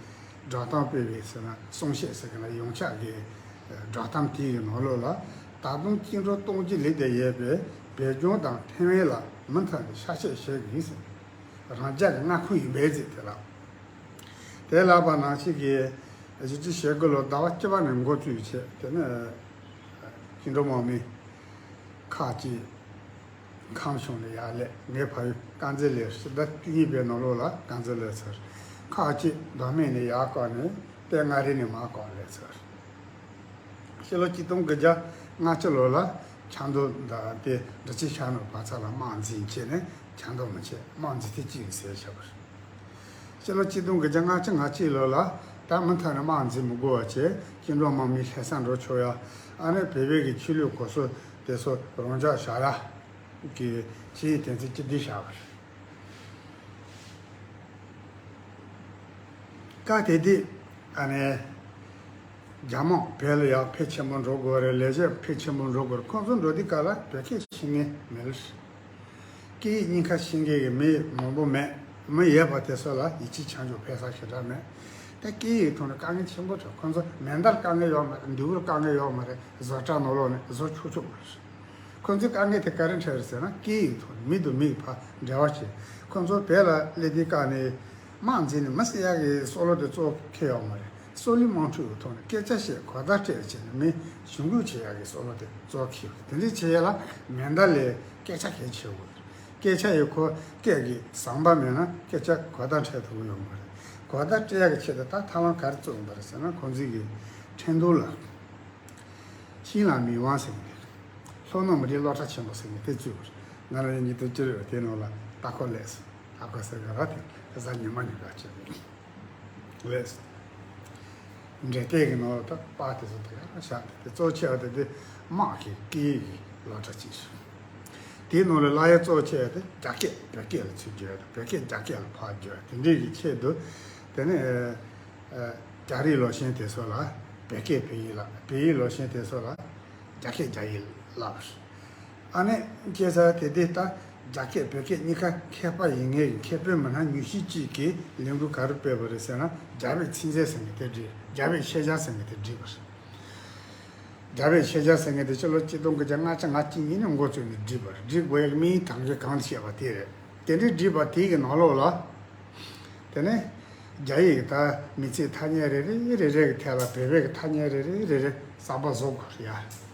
བསྒྲགས་གཏམ་སྤེལ་བའི་ཟེར་ན། གསུང་བཤད་ཟེར་གི་ན། ཡོངས་ཁྱབ་ཀྱི་བསྒྲགས་གཏམ་དེའི་གི་ནང་ལོགས་ལ། ད་དུང་བཅིངས་འགྲོལ་གཏོང་རྒྱུ་ལས་བསྡད་ཡོད་པའི་བོད་ལྗོངས་དང་ཐའེ་ཝན་ལ་མུ་མཐུད་ནས་ཤ་ཚ་བྱེད་དགོས་ཟེར། རང་རྒྱལ་གྱི་མངའ་ཁོངས་ཡིན་པའི་རྫས་དེ་ལ། དེ་ལབ་པ་ནང་བཞིན་གྱི་བཞི་བཅུ་ཞེ་དགུ་ལོ་ཟླ་བ་བཅུ་པ་ནས་འགོ་བཙུགས་བྱས། དེ་ནས་བཅིངས་འགྲོལ་དམག་མི་ཁག་ཅིག་ཁམས་གཞུང་ལ་ཡར་སླེབས། ངའི་ཕ་ཡུལ་དཀར་མཛེས་ལ་ཕྱི་ཟླ་བཅུ་གཉིས་པའི་ནང་ལོགས་ལ་དཀར་མཛེས་སླེབས་ཚར། ཁག་ཅིག་མདོ་སྨད་ནས་ཡར་བཀག་ནས་ལྟེ་མངའ་རིས་ནས་མར་བཀག་སླེབས་ཚར། ཕྱི་ལོ་ཆིག་སྟོང་དགུ་བརྒྱ་ལྔ་བཅུ་ལོ་ལ་ཆབ་མདོ་དང་དེ་འབྲི་ཆུ་ཤར་ནུབ་བར་ཚ་ལ་དམག་འཛིང་བྱས་ནས་ཆབ་མདོ་མི་བྱེད། དམག་འཛིང་ཐེངས་གཅིག་ཟེར་བྱས་པ་རེད། ཕྱི་ལོ་ཆིག་སྟོང་དགུ་བརྒྱ་ལྔ་བཅུ་ང་གཅིག་ལོ་ལ་ད་མུ་མཐུད་ནས་དམག་འཛིང་མི་དགོས་པ་བྱས། བཅིངས་འགྲོལ་དམག་མི་ལྷ་ས་འགྲོ་ཆོག་ཡ། ཨ་ནི་བོད་པའི་གི་ཆོས་ལུགས་གོམས་སྲོལ་དེ་ཚོ་རང་འཇགས་བཞག་ཡ་གི་ཆེས་དོན་ཚན་བཅུ་བདུན་བཞག་པ་རེད། སྐབས་དེ་དུས་ཨ་ནི་རྒྱ་དམག་བོད་ལ་ཡར་ཕལ་ཆེན་པོ་འགྲོ་དགོས་རེད། ལས་བྱེད་ཕལ་ཆེན་པོ་འགྲོ་དགོས་རེད། ཁོང་ཚོ་འགྲོ་དུས་སྐབས་ལ་བོད་སྐད་ཤེས་མཁན་མེད་ལ། སྐད་ཡིག་གཉིས་ཀ་ཤེས་མཁན་གྱི་མི་མང་པོ་མེད། མི་ཡོད་པ་དེ་ཚོ་ལ་ཡིད་ཆེས་བྱང་ཆུབ་ཕེབས་ས་ཞེ་དྲག་མེད། ད་སྐད་ཡིག་ཐོག་ནས་དཀའ་ངལ་ཆེན་པོ་འཕྲད། ཁོང་ཚོ་མེ་མདའ་ལ་དཀའ་ངལ་ཡོད་མ་རེད། མདུང་རྒྱུག་ལ་དཀའ་ངལ་ཡོད་མ་རེད། བཟོ་གྲྭ་ནང་ལོགས་ནས་བཟོ་ཆོག་ཆོག་མ་རེད། ཁོང་ཚོའི་དཀའ་ངལ་དེ་ག་རེ་འཕྲད་རེད་ཟེར་ན། སྐད་ཡིག་ཐོག་ནས་མི་དང་མི་བར་འབྲེལ་བ་བྱེད། ཁོང་ཚོ་བོད་ལ་སླེབས་དུས་སྐབས་ནས་དམག་འཛིང་ནས་མི་བསད་ཡག་གི་སྲོག་བླུ་དེ་གཙོ་བོ་འཁེལ་ཡོད་མ་རེད། སྲོག་བླུའི་དམག་འཁྲུག་གི་ཐོག་ནས་སྐད་ཆ་བཤད། གོ་བརྡ་སྤྲད་བྱས་ནས་མི་ཞི་འགོག་བྱེད་ཡག་གི་སྲོག་བླུ་དེ་གཙོ་བོ་འཁེལ་ཡོད། དེ་འདྲ་བྱེད་ཡག་ལ་མེ་མདའ་ལས་སྐད་ཆ་གལ་ཆེ་བོ་རེད། སྐད་ཆ་ཡིས་ཁོ་སྐད་ཀྱི་ཟམ་པ་མེད་ན་སྐད་ཆ་གོ་བརྡ་འཕྲད་ཐུབ་ཀྱི་ཡོད་མ་རེད། གོ་བརྡ་སྤྲད་ཡག་གི་ཆེད་དུ་ད་ཐབས་ལམ་ག་རེ་བཙུགས་ཡོད་པ་རེད་ཟེར་ན། ཁོང་ཚོས་ཀྱི་ཁྲིན་ཏུའུ་ལ། ཤིང་ལ་མི་དབང་ཟེར་མཁན་རེད། ལྷོ་ནུབ་མི་རིགས་སློབ་གྲྭ་ཆེན་པོ་ཟེར་མཁན་དེ་བཙུགས་པ་རེད། ང་རང་ཉིད་དུ་ཅི་རེད། དེ་ནང་ལ་ལྟ་སྐོར་སླེབས་སོང་། ལྟ་སྐོར་ཟེར་ག་ར་དེ་གཟའ་ཉི་མ་ཉིན་ག་བྱས་སླེབས་སོང་། འབྲས་ལྡན་གྱི་ནང་ལ་ད་པར་དེ་ཚོ་དེ་ག་ར་བཞག་སྟེ། དེ་གཙོ་ཆེ་བ་དེ་དེ་དམག་གི་སྐད་ཡིག་གི་སློབ་གྲྭ་གཅིག་རེད། དེའི་ནང་ལ་བསླབ་ཡག་གཙོ་ཆེ་བ་དེ་རྒྱ་སྐད་བོད་སྐད་ལ་ཚུར་བསྒྱུར་ཡག་དང་། བོད་སྐད་རྒྱ་སྐད་ལ་ཕར་བསྒྱུར་ཡག་དེ་འདྲའི་གི་ཆེད་དུ། དེ་ནས་ཨ། རྒྱ་རིགས་ལོ་ཆེན་དེ་ཚོ་ལ་བོད་སྐད་བོད་ཡིག་བསླབ། བོད་ཡིག་ལོ་ཆེན་དེ་ཚོ་ལ་རྒྱ་སྐད་རྒྱ་ཡིག་བསླབ། ཨ་ནི་སྐྱེས་ས་དེ་དུས་ད་རྒྱ་སྐད་བོད་སྐད་གཉིས་ཀ་མཁས་པ་ཡིན་མཁན་གྱི་མཁས་པའི་མི་སྣ་ཉུང་ཤས་ཅིག་གིས་ལས་འགུལ་ག་རེ་སྤེལ་བ་རེད་ཟེར་ན། རྒྱ་བོད་ཚིག་མཛོད་ཟེར་མཁན་དེ་བསྒྲིགས། རྒྱ་བོད་ཤེས་བྱ་ཟེར་མཁན་དེ་བསྒྲིགས་པ་རེད། རྒྱ་བོད་ཤེས་བྱ་ཟེར་མཁན་དེ་ཕྱི་ལོ་ཆིག་སྟོང་དགུ་བརྒྱ་ལྔ་བཅུ་ང་གཅིག་ཉིན་ནས་འགོ་བཙུགས་ནས་བསྒྲིགས་པ་རེད། བསྒྲིགས་དགོས་ཡག་དམིགས་ཡུལ་དང་གི་གང་བཤད་པ་དེ་རེད། དེ་འདྲའི་བསྒྲིགས་པ་དེ་གི་ནང་ལོགས་ལ། དེ་ནས་རྒྱ་ཡིག་གི་ད་མིང་ཚིག་ཐ་སྙད་རེ་རེ་རེ་རེ་གི་ཐད་ལ་བོད་པའི་གི་ཐ་སྙད་རེ་རེ་རེ་རེ་གསར་པ་བཟོ་དགོས་རེད་ཡ།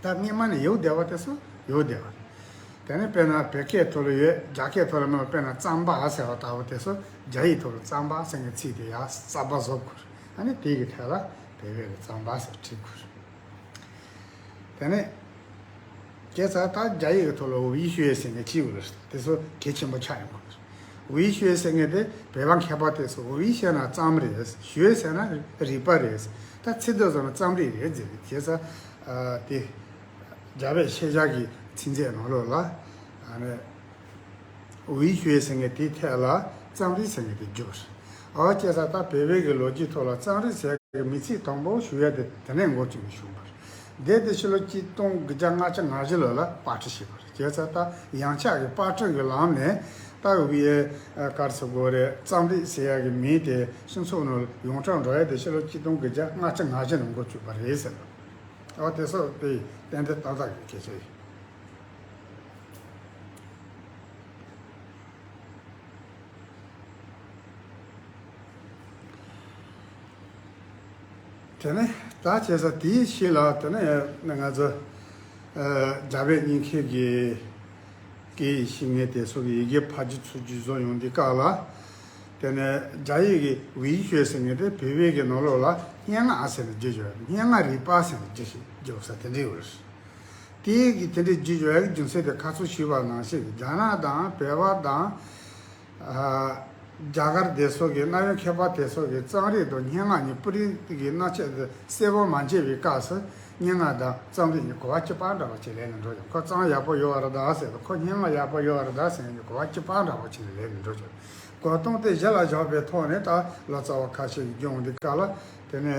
ད་སྔོན་མ་ནས་ཡོད་བསྡད་པ་དེ་ཚོ་ཡོད་བསྡད་པ་རེད། དེ་ནས་དཔེར་ན་བོད་སྐད་ཐོག་ལ་ཡོད། རྒྱ་སྐད་ཐོག་ལ་མེད་པ། དཔེར་ན་རྩམ་པ་ཟེར་བ་ལྟ་བུ་དེ་ཚོ་རྒྱ་ཡིག་ཐོག་ལ་རྩམ་པ་ཟེར་མཁན་ཚིག་དེ་ཡ་གསར་པ་བཟོ་དགོས་རེད། ཨ་ནི་དེ་གི་ཐད་ལ་བོད་པའི་གི་རྩམ་པ་ཟེར་བྲིས་དགོས་རེད། དེ་ནས་ཁྱེད་ཚོ་ད་རྒྱ་ཡིག་གི་ཐོག་ལ་ཝུའུ་ཡི་ཞུའེ་ཟེར་མཁན་ཅིག་ཡོད་རེད། དེ་ཚོ་གལ་ཆེན་པོ་ཆགས་ཡོང་གི་རེད། ཝུའུ་ཡི་ཞུའེ་ཟེར་མཁན་དེ་བོད་པ་མཁས་པ་དེ་ཚོ། ཝུའུ་ཡི་ཟེར་ན་རྩམ་རེད། ཞུའེ་ཟེར་ན་རིག་པ་རེད། ད་ཚིག་སྡུད་ཚོ་ན་རྩམ་རིག་རེད་ཟེར་རེད། ཁྱེད་ཚོ་ཨ་དེ་རྒྱ་བོད་ཤེས་བྱ་གི་ཚིག་མཛོད་ནང་ལོགས་ལ་ཨ་ནི་ཝུའུ་ཡི་ཞུའེ་ཟེར་མཁན་དེའི་ཐད་ལ་རྩམ་རིག་ཟེར་མཁན་དེ་བསྒྱུར་བ་རེད། ཨོ་ཁྱེད་ཚོ་ད་བོད་པའི་གི་ལོ་རྒྱུས་ཐོག་ལ་རྩམ་རིག་ཟེར་གི་མིང་ཚིག་དང་པོ་ཞུ་ཡ་དེ་དེ་ནས་འགོ་བཙུགས་ནས་བྱུང་བ་རེད། དེ་དེ་ཕྱི་ལོ་ཆིག་སྟོང་དགུ་བརྒྱ་ལྔ་བཅུ་ང་བཞི་ལོ་ལ་པར་སྐྲུན་བྱས་པ་རེད། བྱས་ཙང་ད་ཡང་ཆག་གི་པར་སྐྲུན་གྱི་ལམ་ནས་ད་བི་ཨེ་ག་རེ་ཟེར་དགོས་རེད། རྩོམ་རིག་ཟེར་ཡག་གི་མིང་དེ་སྤྱི་ཚོགས་ནང་ཡོངས་གྲགས་འགྲོ་ཡ་དེ་ཕྱི་ལོ་ཆིག་སྟོང་དགུ་བརྒྱ་ལྔ་བཅུ་ང་བཞི་ནས་འགོ་བཙུགས་པ་རེད་ཟེར། ཨོ་དེ་སོགས་དེ་ཏན་ཏན་ཏག་ཏག་གི་སྐད་ཆ་ཡིན། དེ་ནས་ད་བྱས་ཙང་དེའི་ཕྱི་ལ་དེ་ནས་ང་ཚོ་ཨ་རྒྱ་བོད་གཉིས་ཁེ་གི་སྐད་ཡིག་ཤེས་མཁན་དེ་ཚོ་གི་ཡི་གེ་ཕབ་སྒྱུར་ཚུར་སྒྱུར་བཟོ་ཡོང་དུས་སྐབས་ལ། དེ་ནས་རྒྱ་ཡིག་གི་ཝུའུ་ཞུའེ་ཟེར་མཁན་དེ་བོད་པའི་གི་ནང་ལོགས་ལ་སྙན་ངག་ཟེར་ནས་བསྒྱུར་བྱས། སྙན་ངག་རིག་པ་ཟེར་ནས་བསྒྱུར་བྱས་བསྒྱུར་ས་དེ་འདྲ་ཡོད་རེད། དེ་གི་དེ་འདྲའི་བསྒྱུར་བྱས་ཡག་རྒྱུ་མཚན་དེ་ཁ་སང་ཞུས་པ་ནང་བཞིན་རྒྱ་ནག་དང་བལ་པོ་དང་། ཨ་རྒྱ་གར་དེ་ཚོ་གི་གནའ་བོའི་མཁས་པ་དེ་ཚོ་གི་རྩོམ་རིག་དང་སྙན་ངག་གཉིས་པུ་རིང་གི་སྣ་ཆ་གསལ་པོ་མ་མཇལ་བའི་སྐབས་སུ། སྙན་ངག་དང་རྩོམ་རིག་གཉིས་གོ་བ་གཅིག་པ་འདྲ་བོ་ཅིག་ལེན་ནས་འགྲོ་ཀྱང་། ཁོ་རྩོམ་ཡག་པོ་ཡོད་རེད་ད་ཟེར་དང་། ཁོ་སྙན་ངག་ཡག་པོ་ཡོད་རེད་ད་ཟེར་ནས་གོ་བ་གཅིག་པ་འདྲ་བོ་ཅིག་ལེན་ནས་འགྲོ་ཀྱང་། གོ་སྟངས་དེ་གཞི་ལ་བཞག་པའི་ཐོག་ནས་ད་ལོ་ཙཱ་བ་ཁ་ཤས་ཀྱིས་སྦྱོང་དུས་སྐབས་ལ། དེ་ནས་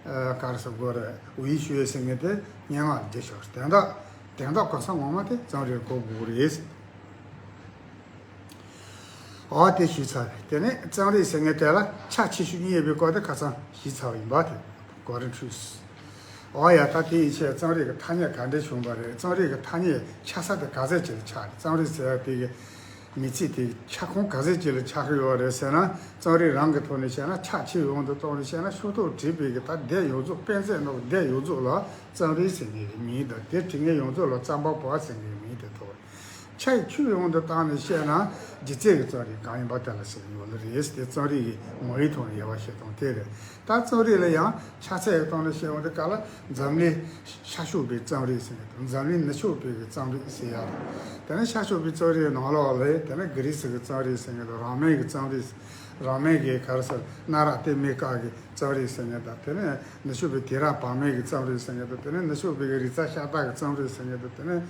ཨ་ག་རེ་ཟེར་དགོས་རེད། ཝུའུ་ཞུའེ་ཟེར་མཁན་དེ་སྙན་ངག་ལ་བསྒྱུར་ཤོག་དོན་དག་དོན་དག་གོ་ས་ངོ་མ་དེ་རྩོམ་རིག་གོ་དགོས་རེད། འོ་དེ་ཞུས་ཚར་རེད། དེ་ནས་རྩོམ་རིག་ཟེར་མཁན་དེ་ལ་ཆ་ཆེ་ཤོས་གཉིས་ཡོད་པའི་སྐོར་དེ་ཁ་སང་ཞུས་ཚར་བ་ཡིན་པ་དེ། Golden Truth། འོ་ཡ། ད་དེ་ཡི་ཕྱིར་རྩོམ་རིག་གི་ཐ་སྙད་ག་འདྲས་བྱུང་བ་རེད། རྩོམ་རིག་གི་ཐ་སྙད་ཆགས་ས་དེ་ག་ཚད་ཅིག་ལ་ཆགས་རེད། རྩོམ་རིག་ཟེར་བ་དེ་གི་མི་ཚེ་དེ་ཁྱབ་ཁོངས་ག་ཚད་ཅིག་ལ་ཆགས་ཀྱི་ཡོད་རེད་ཟེར་ན། རྩོམ་རིག་རང་གི་ཐོག་ནས་བཤད་ན། ཆ་ཆེ་ཡོང་དུ་གཏོང་ནས་བཤད་ན། ཤོག་ཐོག་བྲིས་པའི་གི་ད་སྡེ་ཡོངས་རྫོགས། དཔེ་མཛོད་ནང་གི་སྡེ་ཡོངས་རྫོགས་ལ་རྩོམ་རིག་ཟེར་མཁན་གྱི་མིང་དང་། དེ་བྲིས་མཁན་ཡོངས་རྫོགས་ལ་རྩོམ་པ་པོ་ཟེར་མཁན་གྱི་མིང་དེ་ཐོགས། ཆ་ཡི་ཁྱོན་ཡོངས་དུ་བཏང་ནས་བཤད་ན། སྒྱུ་རྩལ་གྱི་རྩོམ་རིག་གང་ཡིན་པ་དེ་ལ་ཟེར་ཡོད་ལེ་རེད། དེ་རྩོམ་རིག་གི་ངོ་བོའི་ཐོག་ནས་དབྱེ་བ་ཕྱེ་སྟངས་དེ་རེད། ད་རྩོམ་རིག་ལ་ཡང་ཆ་ཚད་ཀྱི་ཐོག་ནས་བཤད་ཡོང་དུས་སྐབས་ལ། འཛམ་གླིང་ཤར་ཕྱོགས་པའི་རྩོམ་རིག་ཟེར་མཁན་དང་། འཛམ་གླིང་ནུབ་ཕྱོགས་པའི་གི་རྩོམ་རིག་ཟེར་ཡག་དང་། དེ་ནས་ཤར་ཕྱོགས་པའི་རྩོམ་རིག་ནང་ལོགས་ལ། དེ་ནས་གྷི་རི་སི་གི་རྩོམ་རིག་ཟེར་མཁན་དང་། རོ་མན་གྱི་རྩོམ་རིག་རོ་མན་གྱི་ག་རེ་ཟེར། གནའ་རབས་གཏེར་མའི་སྐབས་ཀྱི་རྩོམ་རིག་ཟེར་མཁན་དང་། དེ་ནས་ནུབ་ཕྱོགས་པའི་དུས་རབས་བར་མའི་གི་རྩོམ་རིག་ཟེར་མཁན་དང་། དེ་ནས་ནུབ་ཕྱོགས་པའི་གི་རིག་རྩལ་ཤ་སྟག་གི་རྩོམ་རིག་ཟེར་མཁན་དང་། དེ་ནས་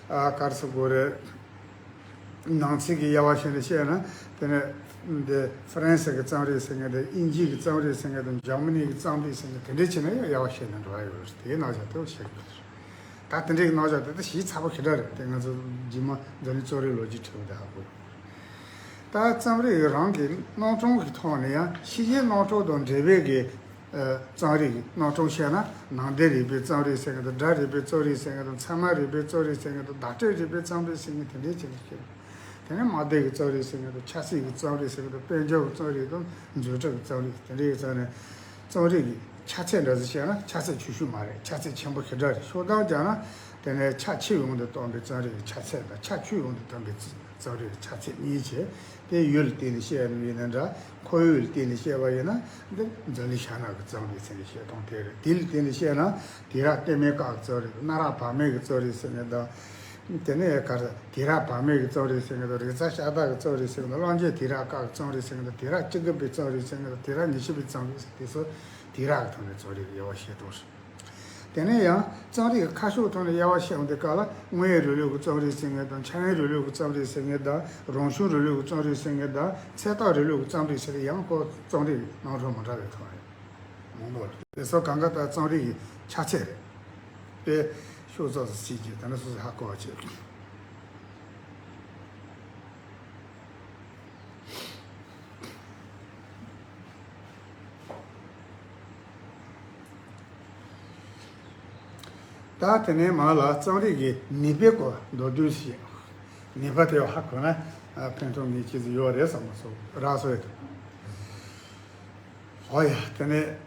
ཨ་ག་རེ་ཟེར་དགོས་རེད། ནང་ཚན་གྱི་དབྱེ་བ་ཕྱེ་ནས་བཤད་ན། དེ་ནས་འདི་ཧྥ་རན་སི་གི་རྩོམ་རིག་ཟེར་མཁན་དང་། དབྱིན་ཇི་གི་རྩོམ་རིག་ཟེར་མཁན་དང་། འཇར་མ་ནི་གི་རྩོམ་རིག་ཟེར་མཁན། དེ་འདྲ་བྱས་ནས་ཡང་དབྱེ་བ་ཕྱེ་ནས་འགྲོ་ཡ་ཡོད་རེད། དེའི་ནང་བཞིན་དུ་བཤད་དགོས་རེད། ད་དེ་འདྲའི་རྣམ་གཞག་དེ་ད་ཞིབ་ཚགས་པོ་ཞེ་དྲག་རེད། དེ་ང་ཚོ་རྗེས་མ་འཛམ་གླིང་རྩོམ་རིག་ལོ་རྒྱུས་ཁྲིད་པ་དེ་ཧ་གོ། ད་རྩོམ་རིག་རང་གི་རྣམ་གྲངས་ཀྱི་ཐོག་ནས་ཡང་ཕྱི་རྒྱལ་རྣམ་གྲངས་དང་འབྲེལ་བའི་གི་ཨ་རྩོམ་རིག་གི་རྣམ་གྲངས་བཤད་ན། ནང་བསྟན་རིག་པའི་རྩོམ་རིག་ཟེར་མཁན་དང་། སྒྲ་རིག་པའི་རྩོམ་རིག་ཟེར་མཁན་དང་། ཚད་མ་རིག་པའི་རྩོམ་རིག་ཟེར་མཁན་དང་། བརྡ་སྤྲོད་རིག་པའི་རྩོམ་རིག་ཟེར་མཁན། དེ་འདྲའི་བྱས་ནས་བཤད། དེ་ནས་དམའ་སྡེ་གི་རྩོམ་རིག་ཟེར་མཁན་དང་། ཆབ་སྲིད་ཀྱི་རྩོམ་རིག་ཟེར་མཁན་དང་། དཔལ་འབྱོར་གྱི་རྩོམ་རིག་དང་། འཛུགས་སྐྲུན་གྱི་རྩོམ་རིག། དེ་འདྲའི་ཡིན་ཙང་ནས་རྩོམ་རིག་གི་ཆ་ཚད་འདྲ་ཟིག་བཤད་ན་ཆ་ཚད་ཆུང་ཤོས་མ་རེད། ཆ་ཚད་ཆེན་པོ་ཞེ་དྲག་རེད། ཤོག་གྲངས་བརྒྱབ་ན། དེ་ནས་ཆ་ཆེ་ཡོང་དུ་གཏོང་བའི་རྩོམ་རིག་གི་ཆ་ཚད་དང་། ཆ་ཆུང་ཡོང་དུ་གཏོང་བའི་རྩོམ་རིག་གི་ཆ་ཚད་གཉིས་བྱས། དེ་ཡུལ་ལ་བརྟེན་ནས་བཤད་ཡིན་ན་འདྲ། ཁོར་ཡུག་ལ་བརྟེན་ནས་བཤད་པ་ཡིན་ན། འདི་འཛམ་གླིང་ཤར་ནུབ་ཀྱི་རྩོམ་རིག་ཟེར་ནས་བཤད་སྟངས་དེ་རེད། དེ་ལ་བརྟེན་ནས་བཤད་ན། དུས་རབས་གཏེར་མའི་སྐབས་ཀྱི་རྩོམ་རིག་དང་། གནའ་རབས་བར་མའི་གི་རྩོམ་རིག་ཟེར་མཁན་དང་། དེ་ནས་ག་རེ། དུས་རབས་བར་མའི་གི་རྩོམ་རིག་ཟེར་མཁན་དང་། རིག་རྩལ་ཤ་སྟག་གི་རྩོམ་རིག་ཟེར་མཁན་དང་། གླང་ཆེན་དུས་རབས་སྐབས་ཀྱི་རྩོམ་རིག་ཟེར་མཁན་དང་། དུས་རབས་བཅུ་དགུ་པའི་རྩོམ་རིག་ཟེར་མཁན་དང་། དུས་རབས་ཉི་ཤུ་པའི་རྩོམ་རིག་ཟེར། དེ་ཚོ་དུས་རབས་ཀྱི་ཐོག་ནས་རྩོམ་རིག་གི་དབྱེ་བ་ཕྱེ་སྟངས་རེད། དེ་ནས་ཡང་རྩོམ་རིག་གི་ཁ་ཕྱོགས་ཐོག་ནས་དབྱེ་བ་ཕྱེ་ཡོང་དུས་སྐབས་ལ། དངོས་ཡོད་རིང་ལུགས་ཀྱི་རྩོམ་རིག་ཟེར་མཁན་དང་། འཆར་ཡན་རིང་ལུགས་ཀྱི་རྩོམ་རིག་ཟེར་མཁན་དང་། རང་བྱུང་རིང་ལུགས་ཀྱི་རྩོམ་རིག་ཟེར་མཁན་དང་། ཚད་མཐོ་རིང་ལུགས་ཀྱི་རྩོམ་རིག་ཟེར་ཏེ། ཡང་ཁོ་རྩོམ་རིག་གི་རྣམ་གྲངས་མི་འདྲ་བའི་ཐོག་ནས་མང་པོ་རེད། དེ་ཚོ་གང་ག་ད་རྩོམ་རིག་གི་ཆ་ཚད་རེད། དེ་ཤོག་ཚོགས་སུ་བརྩིས་ཀྱི། དེ་ནས་སོ་སོས་ཧ་གོ་བ་བྱེད། ད་དེ་ནས་མར་ལ་རྩོམ་རིག་གི་ནུས་པའི་སྐོར་མདོར་བསྡུས་ཤིག། ནུས་པ་དེ་ཧ་གོ་ན་ཕན་ཐོགས་ངེས་ཅན་ཞིག་ཡོད་རེད་བསམ་པ་སོགས་རག་སོང་ཡོད། ཨོ་ཡ། དེ་ནས།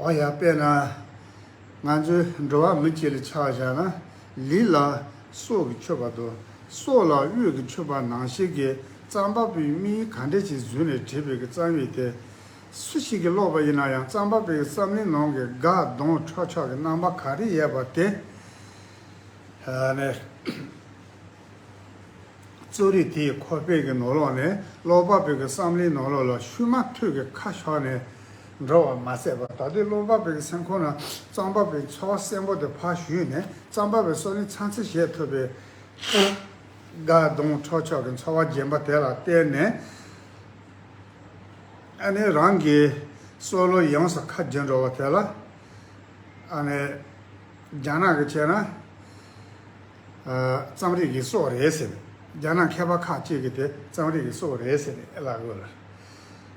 ཨོ་ཡ། དཔེར་ན། ང་ཚོའི་འགྲོ་བ་མི་གཅིག་ལ་ཆ་བཞག་ན། ལུས་ལ་སྲོག་གི་མཆོད་པ་དང་། སྲོག་ལ་དབུགས་ཀྱི་མཆོད་པ་ནང་བཞིན་གྱི། རྩོམ་པ་པོའི་མིག་ག་འདྲ་ཅིག་བཟུང་ནས་བྲིས་པའི་གི་རྩོམ་ཡིག་དེ། སུ་ཞིག་གིས་ཀློག་པ་ཡིན་ན་ཡང་། རྩོམ་པ་པོའི་བསམ་བློའི་ནང་གི་དགའ་སྡང་ཁྲོག་ཆགས་ཀྱི་རྣམ་པ་ག་རེ་ཡོད་པ་དེ། ཨ་ནི། རྩོམ་རིག་དེའི་ཁོག་པའི་གི་ནང་ལོགས་ནས། ཀློག་པ་པོའི་གི་བསམ་བློའི་ནང་ལོགས་ལ་ཤུལ་མ་ཐུག་གི་ཁ་ཤོར་ནས། འགྲོ་བ་མ་ཟད་པར། ད་ལྟའི་ཀློག་པ་པའི་སེམས་ཁོང་ན་རྩོམ་པ་པོའི་འཚོ་བ་གསལ་པོ་དེ་ཕར་ཞུས་ནས། རྩོམ་པ་པོའི་སྲོག་ལན་ཚང་ཚིག་བཞེས་ཐུབ་པའི་དགའ་གདོང་འཕྲོག་ཆོག་གི་འཚོ་བ་རྒྱན་པ་དེ་ལ་བརྟེན་ནས། ཨ་ནི་རང་གི་སྲོག་བློ་ཡོངས་སུ་ཁ་འགྱུར་འགྲོ་བ་དེ་ལ། ཨ་ནི་རྒྱ་ནག་གི་བྱས་ན། ཨ། རྩོམ་རིག་གི་སྲོག་རེད་ཟེར་ནས། རྒྱ་ནག་མཁས་པ་ཁག་ཅིག་གིས་དེ་རྩོམ་རིག་གི་སྲོག་རེད་ཟེར་ནས་ལབ་ཡོད་ལ།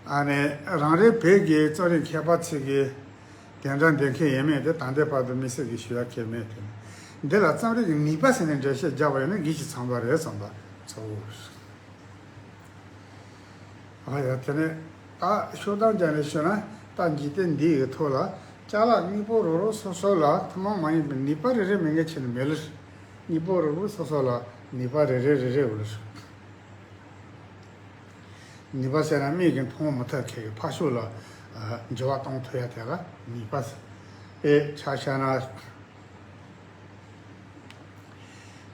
ཨ་ནི་རང་རེའི་བོད་ཀྱི་རྩོམ་རིག་མཁས་པ་ཚོས་ཀྱིས་དེ་འདྲ་འདོད་མཁན་ཡོད་མེད་དེ་ད་ལྟའི་བར་དུ་དམིགས་བསལ་གྱི་ཞུ་ཡ་གང་ཡང་མེད་དེ། འདི་ལ་རྩོམ་རིག་གི་ནུས་པ་ཟེར་ནས་འགྲེལ་བཤད་བརྒྱབ་པ་ཡིན་ན་གི་ཅིག་ཚང་པ་རེད་བསམ་པ་ཚོར། ཨ་ཡ། དེ་ནས་ད་ཤོག་གྲངས་སྦྱར་ནས་ཞུས་ན། ད་འཇིག་རྟེན་འདི་ཡི་ཐོག་ལ་ཅ་ལག་དངོས་པོ་རང་རང་སོ་སོ་ལ་ཐུན་མོང་མ་ཡིན་པའི་ནུས་པ་རེ་རེ་མེད་མཁན་བྱས་ནས་མེད་ལ། དངོས་པོ་རང་རང་སོ་སོ་ལ་ནུས་པ་རེ་རེ་རེ་རེ་ཡོད་ལ། ནུས་པ་ཟེར་ན་མིག་གིས་མཐོང་མི་ཐུབ་མཁན་གྱི་ཕར་ཕྱོགས་ལ། ཨ། འགྱུར་བ་གཏོང་ཐུབ་ཡ་དེ་ལ་ནུས་པ་ཟེར། ཨེ། ཆ་བཞག་ན།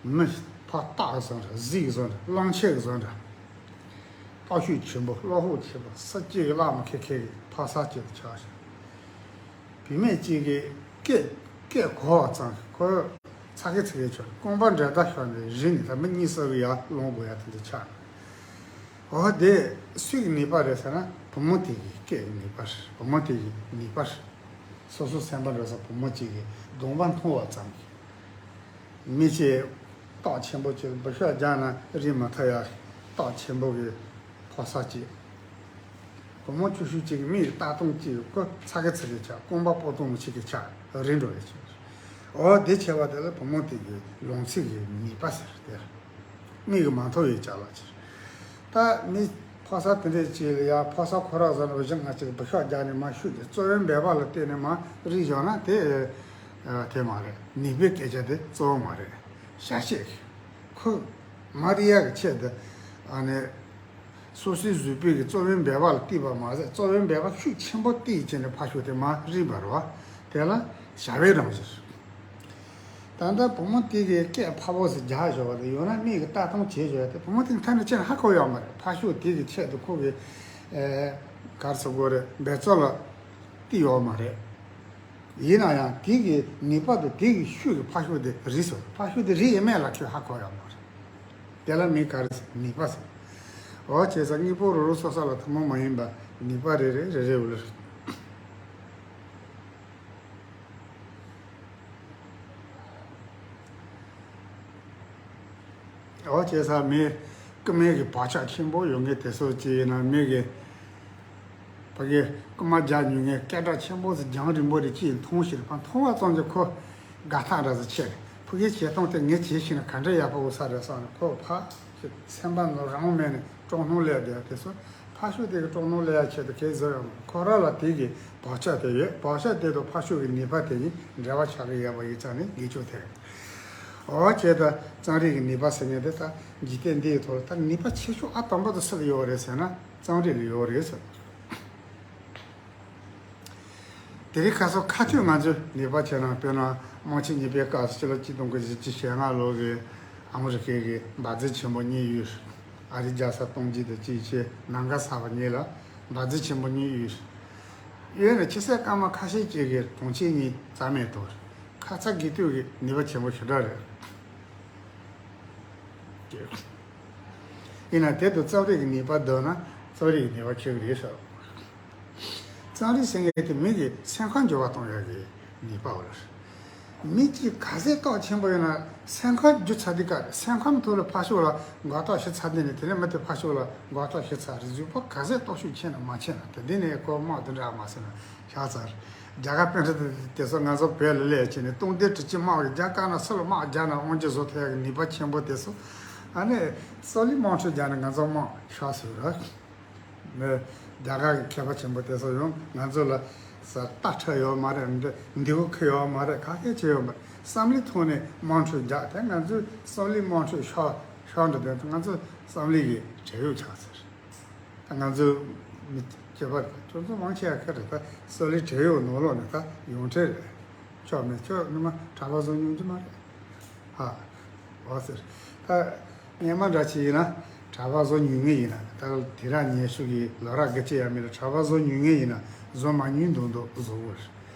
མི་ཕར་སྟག་བཟོ་འདྲ། གཟིག་བཟོ་འདྲ། གླང་ཆེན་བཟོ་འདྲ། སྟོབས་ཤུགས་ཆེན་པོ། བློ་ཁོག་ཆེན་པོ། སུ་གཅིག་གིས་བརླག་མི་ཁེགས་མཁན་གྱི་ཕ་ས་གཅིག་ཏུ་ཆགས་ཤིང་། བུད་མེད་གཅིག་གིས་སྐད་སྐད་གོ་བ་ཙམ་གྱིས་ཁོ་ཚ་གི་ཚ་གི་ཆོག་རྐང་པ་འདྲེད་ད་ཤོར་ནས་རིལ་ནས། ད་མི་གཉིས་གསོ་གི་ཡར་ལོང་དགོས་ཡ་དེ་འདྲ་ཆགས། འོ། དེ་སུའི་ནུས་པ་རེད་ཟེར་ན། བུ་མོ་དེ་གི་སྐད་ཀྱི་ནུས་པ་རེད། བུ་མོ་དེ་གི་ནུས་པ་རེད། སོ་སོ་སེམས་པ་འགྲོ་ས་བུ་མོ་གཅིག་གི་གདོང་པ་མཐོང་བ་ཙམ་གྱིས། མི་ཆེ་སྟོབས་ཆེན་པོ་ཅིག་འབུ་ཤོག་རྒྱག་ན་རིལ་མ་ཐུབ་ཡ། སྟོབས་ཆེན་པོ་གི་ཕོ་གསར་ཅིག་བུ་མོ་ཆུང་ཤོས་ཅིག་མིག་ལྟ་སྟངས་ཅིག་ཁོ་ཚ་གི་ཚ་གི་ཆགས། རྐང་པ་སྤོ་སྟངས་མི་ཤེས་གི་ཆགས། རིལ་འགྲོ་ཡ་ཆགས། འོ། དེ་བྱས་པ་དེ་ལ་བུ་མོ་དེ་གི་ལོང་ཚིག་གི་ནུས་པ་ཟེར་དེ། མིག་གིས་མ་མཐོང་བའི་ཅ་ལག་ཅིག་ད་མི་ཕོ་གསར་དེ་འདྲས་ཅིག་ལ་ཡ། ཕོ་གསར་ཁོ་རང་བཟོ་འདྲ་བཞི་ལྔ་ཅིག་འབུ་ཤོག་རྒྱག་ནས་མར་ཤུགས་ཀྱིས་རྩོལ་བའི་འབད་པ་ལ་བརྟེན་ནས་མར་རིལ་བཞག་ན་དེ། ཨ། དེ་མ་རེད། ནུས་པའི་སྐད་ཆ་དེ་གཙོ་བོ་མ་རེད། བྱ་བྱེད་ཁོ་མ་རིལ་ཡག་གི་ཆེད་དུ། ཨ་ནི་སོ་སོའི་གཟུགས་པོའི་གི་རྩོལ་བའི་འབད་པ་ལ་བརྟེན་པ་མ་ཟད། རྩོལ་བའི་འབད་པ་ཤུགས་ཆེན་པོ་བཏོན་བྱས་ནས་ཕར་ཕྱོགས་དེ་མར་རིལ་བ་རེད་པ། དེ་ལ་བྱ་བའི་རང་བཞིན། ད་ལྟ་བུ་མོ་དེ་གིས་སྐད་ཕར་བོ་ཟེར་རྒྱག་བཞག་པ་དེ། ཡང་ན་མིག་གིས་ལྟ་སྟངས་བྱེད་བཞག་པ་དེ། བུ་མོ་དེ་གི་ཐད་ནས་ཁྱེད་ཧ་གོ་ཡོད་མ་རེད། ཕར་ཕྱོགས་དེ་གི་ཆེད་དུ་ཁོ་གིས། ཨེ། ག་རེ་ཟེར་དགོས་རེད། འབད་རྩོལ་ལ་བརྟེན་ཡོད་མ་རེད། ཡིན་ན་ཡང་དེ་གི་ནུས་པ་དང་དེ་གི་ཤུགས་ཀྱིས་ཕར་ཕྱོགས་དེ་རིལ་སོང་། ཕར་ཕྱོགས་དེ་རིལ་ཡོད་མེད་ལ་ཁྱོད་ཧ་གོ་ཡོད་མ་རེད། དེ་ལ་མི་ག་རེ་ཟེར། ནུས་པ་ཟེར། འོ། བྱས་ཙང་དངོས་པོ་རང་རང་སོ་སོ་ལ་ཐུན་མོང་མ་ཡིན་པ་ནུས་པ་རེ་རེ་རེ་རེ་ཡོད་ལ། འོ། བྱས་ཙང་མི་རྐུན་མའི་གི་བག་ཆགས་ཆེན་པོ་ཡོད་མཁན་དེ་ཚོ་ཅིག་ཡིན་ན། མི་གི་ཕ་གི་རྐུན་མ་རྒྱག་མྱོང་མཁན་སྐད་གྲགས་ཆེན་པོ་ཟིག་རྒྱང་རིང་པོ་རེ་ཅིག་མཐོང་ཞིག་ཕར་མཐོང་བ་ཙམ་གྱིས་ཁོ་དགའ་ཐག་འདྲ་ཟིག་ཆད། ཕ་གིའི་བྱེད་སྟངས་དེ་ངས་བྱས་ཤེས་ན་ག་འདྲ་ཡག་པོ་ཡོད་ས་རེད་བསམ་ནས། ཁོ་ཕར་སེམས་པ་ནོར་རང་མེད་ནས་སྤྲོ་སྣང་སླེབས་བསྡད་དེ་ཚོ། ཕར་ཕྱོགས་དེ་གི་སྤྲོ་སྣང་སླེབས་ཡ་ཆེད་དུ་གལ་ཟེར་ཡོང་། ཁོ་རང་ལ་དེ་གི་བག་ཆགས་དེ་ཡོད། བག་ཆགས་དེ་དང་ཕར་ཕྱོགས་ཀྱི་ནུས་པ་དེ་གཉིས་འབྲེལ་བ་ཆགས་ཀྱི་ཡོད་པ་ཡིན་ཙང་ནི་དགེ་ཕྱོགས་དེ་རེད། འོ། བྱས་ཙང་རྩོམ་རིག་གི་ནུས་པ་ཟེར་མཁན་དེ་ད་འཇིག་རྟེན་འདི་ཡི་ཐོག་ལ་ད་ནུས་པ་ཆེ་ཤོས་ཨ་དང་པོ་དེ་སུ་ལ་ཡོད་རེད་ཟེར་ན། རྩོམ་རིག་ལ་ཡོད་རེད་ཟེར། དེ་རིང་ཁ་སང་ཁ་ཐུག་ང་ཚོས་ལེགས་པར་བྱས་ན། དཔེར་ན་དམག་ཆེན་གཉིས་པའི་སྐབས་སུ་ཕྱི་ལོ་ཆིག་སྟོང་དགུ་བརྒྱ་བཞི་བཅུ་ཞེ་ལྔ་ལོ་གི་ཨ་མི་རི་ཀའི་གི་འབར་རྫས་ཆེན་པོ་གཉིས་ཡོད། ཨ་རིའི་རྒྱལ་ས་གཏོང་རྒྱུ་དང་གཅིག་བྱས། ནམ་མཁའ་གསར་པ་གཉིས་ལ་འབར་རྫས་ཆེན་པོ་གཉིས་ཡོད། ཡོད་ནས་ཕྱི་སྲིད་སྐར་མ་ཁ་ཤས་ཅིག་གི་གྲོང་ཁྱེར་གཉིས་རྩ་མེད་གཏོང་། ཁ་ཚ་དགོས་གཏུགས་ཀྱི་ནུས་པ་ཆེན་པོ་ཞེ་དྲག་རེད། ཡིན་ན་དེ་དང་རྩོམ་རིག་གི་ནུས་པ་བསྡུར་ན་རྩོམ་རིག་གི་ནུས་པ་ཆེ་གི་རེད་ཤག་རྩོམ་རིག་ཟེར་མཁན་དེ་མི་གི་སེམས་ཁམས་འགྱུར་བ་གཏོང་ཡག་གི་ནུས་པ་ཡོད་རེད། མི་གཅིག་ག་ཚད་སྟོབས་ཆེན་པོ་ཡིན་ན་སེམས་ཁམས་འགྱུར་ཚར་དུས་སྐབས་སེམས་ཁམས་ཐོག་ལ་ཕར་ཕྱོགས་ལ་འགོག་ཐབས་བྱེད་ཚར་དུས་ནས། དེ་ནས་མི་དེ་ཕར་ཕྱོགས་ལ་འགོག་ཐབས་བྱེད་ཚར་རེད། གཟུགས་པོ་ག་ཚད་སྟོབས་ཤུགས་ཆེ་ན་མ་ཆེ་ན། དེ་འདི་ནས་ཁོ་དམག་དེ་འདྲ་མ་ཟེར་ན་ཤག་ཚར། རྒྱ་གར་པཎ་ཌི་ཏ་དེ་ཚོ་ང་ཚོ་བོད་ལ་སླེབས་བྱས་ནས་སྟོང་སྡེ་དྲུག་ཅུ་དམག་གིས་རྒྱ་དཀར་ནག་སུ་ལ་དམག་རྒྱག་ན་དབང་ཆ་བཟོ་ཐུབ་ཡག་གི་ནུས་པ་ཆེན་པོ་དེ་ཚོ། ཨ་ནི་སོག་ལེའི་དམག་འཁྲུག་རྒྱག་ནས་ང་ཚོ་དམག་ཤོར་སོང་ར། ནི་རྒྱ་གར་གྱི་མཁས་པ་ཆེན་པོ་དེ་ཚོ་ཡང་ང་ཚོ་ལ་ས་རྟ་ཁྲིད་ཡོད་མ་རེད། འདི་འདི་གོ་ཁེལ་ཡོད་མ་རེད། ག་གེ་བྱས་ཡོད་མ་རེད། བསམ་བློའི་ཐོག་ནས་དམག་འཁྲུག་རྒྱག་དེ། ང་ཚོས་སོག་ལེའི་དམག་འཁྲུག་ཤོར་ཤོར་འགྲོ་དེ་ང་ཚོ་བསམ་བློའི་གི་བྲན་གཡོག་ཆགས་ཟེར། ད་ང་ཚོ་མི་སྐྱེས་པ་རེད། ཁྱོད་ཚོ་མང་ཆེ་བ་ཁ་རེད། ད་སོག་ལེའི་བྲན་གཡོག་ནང་ལོགས་ནས་ད་ཡོངས་གྲགས་རེད། ཆོག་མེད་ཆོག་ནི་མ་གྲྭ་པ་བཟོ་མྱོང་གི་མ་རེད། ཧ། འོ་ཟེར། ད་སྔོན་མ་འདྲ་ཅིག་ཡིན་ན་གྲྭ་པ་བཟོ་མྱོང་མཁན་ཡིན་ན། ད་དེ་རིང་ཉེ་ཤོས་ཀྱི་ལོ་རབས་དགུ་བཅུ་ཡས་མས་ལ་གྲྭ་པ་བཟོ་མྱོང་མཁན་ཡིན་ན། བཟོ་མ་ཉན་མདོག་མདོག་བཟོ་གོ་རེད།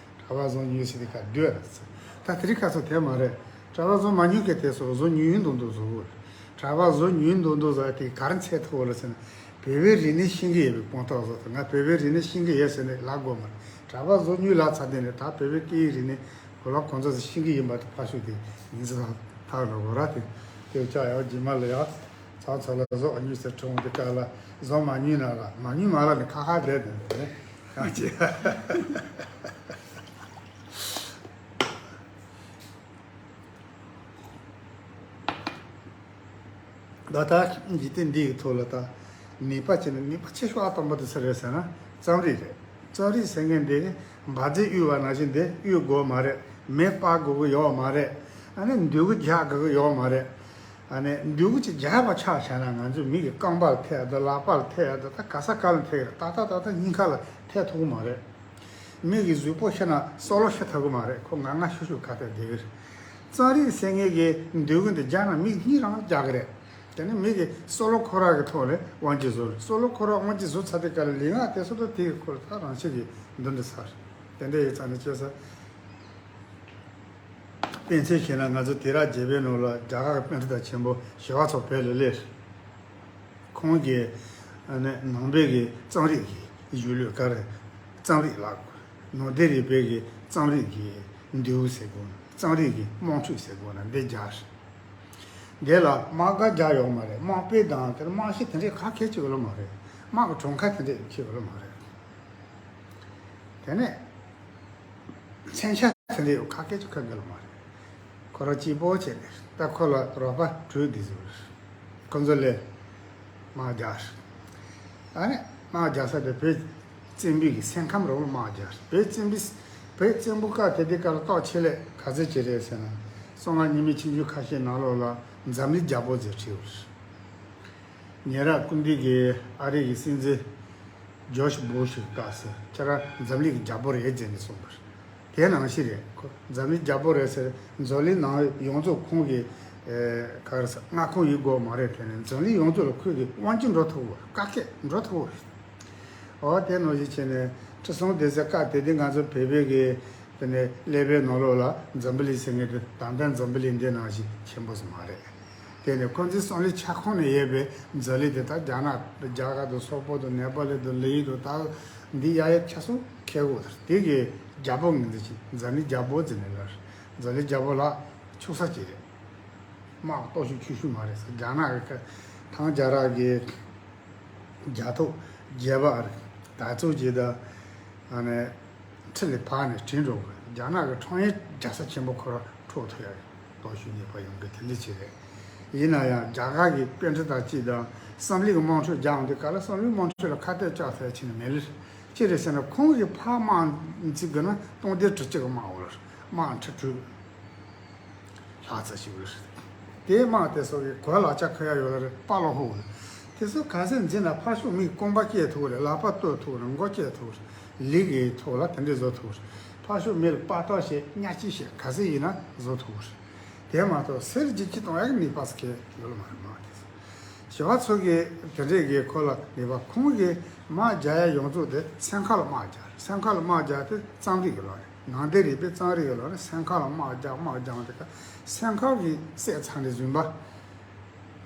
གྲྭ་པ་བཟོ་ཉན་ཟེར་དེ་ཁ་བསྡད་རེད་ཟེར། ད་དེ་རིང་ཁ་སང་དེ་མ་རེད། གྲྭ་པ་བཟོ་མ་ཉན་གི་དེ་སོགས་བཟོ་ཉན་མདོག་མདོག་བཟོ་གོ་རེད། གྲྭ་པ་བཟོ་ཉན་མདོག་མདོག་བཟོ་ཡ་དེ་ག་རེ་འཚོལ་ཐུབ་རེད་ཟེར་ན། བོད་པའི་རིག་གནས་ཤེས་ཀྱི་ཡོད་པའི་དཔང་རྟགས་བཟོ་ཐུབ། ང་བོད་པའི་རིག་གནས་ཤེས་ཀྱི་ཡོད་ཟེར་ནས་ལབ་དགོས་མ་རེད། གྲྭ་པ་བཟོ་ཉན་ལབ་ཚར་དུས་ནས་ད་བོད་པའི་སྐད་ཡིག་རིག་གནས་གོ་ལ་གོ་འཛོལ་ཟེར་ཤེས་ཀྱི་ཡིན་པ་དེ་ཕར་ཞོག་དེ་ཡིན་ཟེར་ཐག་ལོ་གོ་ར་དེ། དེ་བྱ་ཡག་རྗེས་མ་ལ་ཡག་ཚང་ཚང་ལ་བཟོ་ཉན་ཟེར་དྲི་བ་འདི་དཀའ་ལ། བཟོ་མ་ཉན་ན་ལ་མ་ཉན་མ་ལ་ནི་ཁ་ཁ་བསྡད་དེ་ནི་ཡང་ཅི། ད་ལྟ་འཇིག་རྟེན་འདི་ཡི་ཐོག་ལ་ད་ནུས་པ་ཆེ་ནི་ནུས་པ་ཆེ་ཤོས་ཨ་དང་པོ་དེ་སུ་རེད་ཟེར་ན་རྩོམ་རིག་རེད། རྩོམ་རིག་ཟེར་མཁན་འདི་འབའ་རྫས་གཡུག་པ་ནང་བཞིན་དེ་གཡུག་དགོས་མ་རེད། མེ་སྤར་དགོས་ཀྱི་ཡོད་མ་རེད། ཨ་ནི་མདུད་པ་རྒྱག་དགོས་ཀྱི་ཡོད་མ་རེད། ཨ་ནི་མདུད་པ་ཅིག་རྒྱག་པ་ཆ་བཞག་ན་ང་ཚོས་མི་གི་རྐང་པ་ལ་ཐེབས་ཡ་དང་ལག་པ་ལ་ཐེབས་ཡ་དང་ད་ག་ས་ག་ལ་ཐེབས་ཀྱི་རེད། ཏག་ཏག་ཏག་ཏག་སྙིང་ཁ་ལ་ཐེབས་ཐུབ་ཀྱི་མ་རེད། མི་གི་གཟུགས་པོ་ཤི་ན་སྲོག་ལོ་ཤི་ཐུབ་ཀྱི་མ་རེད། ཁོ་ང་ང་ཤུ་ཤུ་ཁ་གཏད་བསྡད་ཀྱི་རེད། རྩོམ་རིག་ཟེར་མཁན་གྱི་མདུད་པ་འདི་རྒྱག་ན་མི་སྙིང་རང་རྒྱག་གི་རེད། དེ་ནི་མི་གི་སྲོག་ལོ་ཁོ་རང་གི་ཐོག་ནས་དབང་གིས་བཟུང་རེད། སྲོག་ལོ་ཁོ་རང་དབང་གིས་བཟུང་ཚར་དུས་སྐབས་ལ་ལུས་ངག་དེ་སོ་སོ་དེ་གི་ཁོ་ལ་ད་རང་བཞིན་གྱིས་འདུ་འདྲ་ཚར་རེད། དེ་འདྲ་ཡོད་ཙང་ནི་བྱས་ཙང་། དཔེ་མཚོན་བྱས་ན་ང་ཚོ་དུས་རབས་བརྒྱད་པའི་ནང་ལ་རྒྱ་གར་གྱི་པཎྜི་ཏ་ཆེན་པོ་ཞི་བ་འཚོ་བོད་ལ་སླེབས། ཁོང་གིས་ཨ་ནི་ནང་པའི་གི་རྩོམ་རིག་གི་གཞུང་ལུགས་ག་རེ། རྩོམ་རིག་ལ་ནང་བསྟན་རིག་པའི་གི་རྩོམ་རིག་གི་མདུད་པ་ཟེར་དགོས་ན་རྩོམ་རིག་གི་དམག་འཁྲུག་ཟེར་དགོས་ན་འདི་རྒྱག་རེད། འདི་ལ་དམག་སྒར་རྒྱག་ཡོད་མ་རེད། དམག་དཔོན་དང་དེར་དམག་གཞི་དེ་འདྲའི་ཁ་ཁད་ཅིག་ཡོད་ལ་མ་རེད། དམག་གི་གྲོང་ཁྱེར་དེ་འདྲའི་ཁྱེར་ཡོད་ལ་མ་རེད། དེ་ནས་མཚོན་ཆ་དེ་འདྲའི་ཁ་ཁད་ཅིག་ཁ་གི་ལ་མ་རེད། ཁོ་རང་གཅིག་པོ་བྱས་ནས་ད་ཁོ་ལ་རོགས་པ་དྲུག་འདི་ཚོ་རེད། ཁོ་ཚོ་ལས་དམག་རྒྱག་རེད། ཨ་ནི་དམག་རྒྱག་ས་དེ་བོད་བཙན་པོའི་གི་སེམས་ཁམས་རོགས་དམག་རྒྱག་རེད། བོད་བཙན་པོའི་བོད་བཙན་པོ་སྐབས་དེ་དུས་སྐབས་ལ་གཏོར་ཆེ་ལས་ག་ཚོད་བྱེད་རེད་ཟེར་ན། སོ་ལྔ་ཉི་མའི་ཆིབས་བསྒྱུར་ཁ་ཤས་ནང་ལོགས་ལ་འཛམ་གླིང་རྒྱལ་པོ་ཟེར་བྲིས་ཡོད་རེད། ཉེ་རབས་སྐུ་མདུན་གྱིས་ཨ་རི་གི་སྲིད་འཛིན་ཇོརྗ་སྦུ་ཤི་སྐབས་སུ་ཁྱེད་རང་འཛམ་གླིང་གི་རྒྱལ་པོ་རེད་ཟེར་ནས་གསུངས་པ་རེད། དེ་ནང་བཞིན་རེད། ཁོ་འཛམ་གླིང་རྒྱལ་པོ་རེད་ཟེར། འཛམ་གླིང་ནང་ཡོངས་རྫོགས་ཁོང་གི་ཨེ་ག་རེ་ཟེར་མངའ་ཁོངས་ཡིན་དགོས་མ་རེད། དེ་ནས་འཛམ་གླིང་ཡོངས་རྫོགས་ལ་ཁོས་ཀྱི་དབང་སྒྱུར་འགྲོ་ཐུབ་པ་རེད། བཀའ་ཁྱད་འགྲོ་ཐུབ་པ་རེད། འོ་དེ་ནང་བཞིན་བྱས་ནས་ཁྲི་སྲོང་ལྡེ་བཙན་སྐབས་དེ་དུས་ང་ཚོ་བོད་པའི་གི་དེ་ནས་ཀླད་པའི་ནང་ལོགས་ལ་འཛམ་བུ་གླིང་ཟེར་མཁན་དེ་ད་ལྟ་འཛམ་བུ་གླིང་འདི་ནང་བཞིན་ཆེན་པོ་ཟིག་མ་རེད། དེ་ནས་ཁོ་ཚོའི་བསམ་བློའི་ཁྱབ་ཁོངས་ནས་ཡོད་པའི་འཛམ་གླིང་དེ་ད་རྒྱ་ནག་རྒྱ་གར་དང་སོག་པོ་དང་ནེ་པ་ལི་དང་ལི་དང་ད་འདི་ཡ་ཡ་ཁྱེད་ཚོ་ཁྱེད་གོ་དེ་གི་རྒྱལ་པོ་ངོས་འཛིན་བྱེད། འཛམ་གླིང་རྒྱལ་པོ་ཟེར་ནས་ལར་འཛམ་གླིང་རྒྱལ་པོ་ལ་ཆུག་ས་ཅིག་རེད། དམག་སྟོབས་ཤུགས་ཆུང་ཤོས་མ་རེད་ཟེར། རྒྱ་ནག་གི་ཐང་རྒྱལ་རབས་ཀྱི་རྒྱལ་ཐོ་རྒྱལ་བ་རེད། ད་ཚོ་ཅིག་ད་ཨ་ནི་ཁྲི་ལས་བབས་ནས་བྲིས་འགྲོ་དགོས། རྒྱ་ནག་གི་ཁྲོམ་ཡིག་རྒྱག་ས་ཆེན་པོ་ཁོ་རང་འཕྲོག་ཐུབ་ཡ་རེད། སྟོབས་ཤུགས་ནུས་པ་ཡོང་གི་དེ་འདྲ་ཅིག་རེད། ཡིན་ན་ཡང་རྒྱ་གར་གྱི་པཎྜི་ཏ་གཅིག་དང་བསམ་གླིང་གི་དམག་འཁྲུག་རྒྱག་འོང་དུས་སྐབས་ལ་བསམ་གླིང་དམག་འཁྲུག་ལ་ཁ་གཏད་བཅག་ཐུབ་ཡ་ཅིག་ནི་མེད་ལེ། ཅི་རེད་ཟེར་ན་ཁོང་གིས་ཕར་དམག་འཛིང་དགོས་ན་སྟོང་སྡེ་དྲུག་ཅུ་གི་དམག་འོང་ལེ། དམག་ཁྲི་དྲུག་ལྷག་ཙམ་ཞིག་རེད། དེའི་དམག་དེ་ཚོ་གི་གོ་ལག་ཆ་ཁོ་ཡ་ཡོད་ལ་རེད། དཔའ་ལོ་ཧོ་རེད། དེ་ཚོ་ག་ཚད་འཛིན་ན་ཕར་ཕྱོགས་མིའི་རྐང་པ་བཅད་ཐུབ་རེད། ལག་པ་གཏོད་ཐུབ་རེད། མགོ་བཅད་ཐུབ་རེད། ལུག་གི་ཐོག་ལ་དེ་འདྲས་བཟོ་ཐུབ་རེད། ཕར་ཕྱོགས་མི་ལ་དཔའ་རྟགས་བྱེད་གཉའ་ཁྲིད་བྱེད་ག་ཚད་ཡིན་ན་བཟོ་ཐུབ་རེད། དེ་མ་གཏོགས་གསེར་བརྗེ་ཁྲི་གཏོང་ཡག་གི་ནུས་པ་ཟེར་མཁན་ཡོད་ལ་མ་རེད། དམག་དེ་ཚོ། ཞི་བ་འཚོ་གིས་དེ་འདྲས་ཀྱི་ཁོ་ལ་ནུས་པ། ཁོང་གིས་དམག་རྒྱག་ཡ་ཡོངས་རྫོགས་དེ་སེམས་ཁ་ལ་དམག་རྒྱག་རེད། སེམས་ཁ་ལ་དམག་རྒྱག་དེ་རྩོམ་རིག་གི་ལོ་རེད། ནང་བསྟན་རིག་པའི་རྩོམ་རིག་གི་ལོ་རེད། སེམས་ཁ་ལ་དམག་རྒྱག་དམག་རྒྱག་དེ་ཀ་སེམས་ཁ་གི་བསད་ཚར་ནས་བཟུང་པ།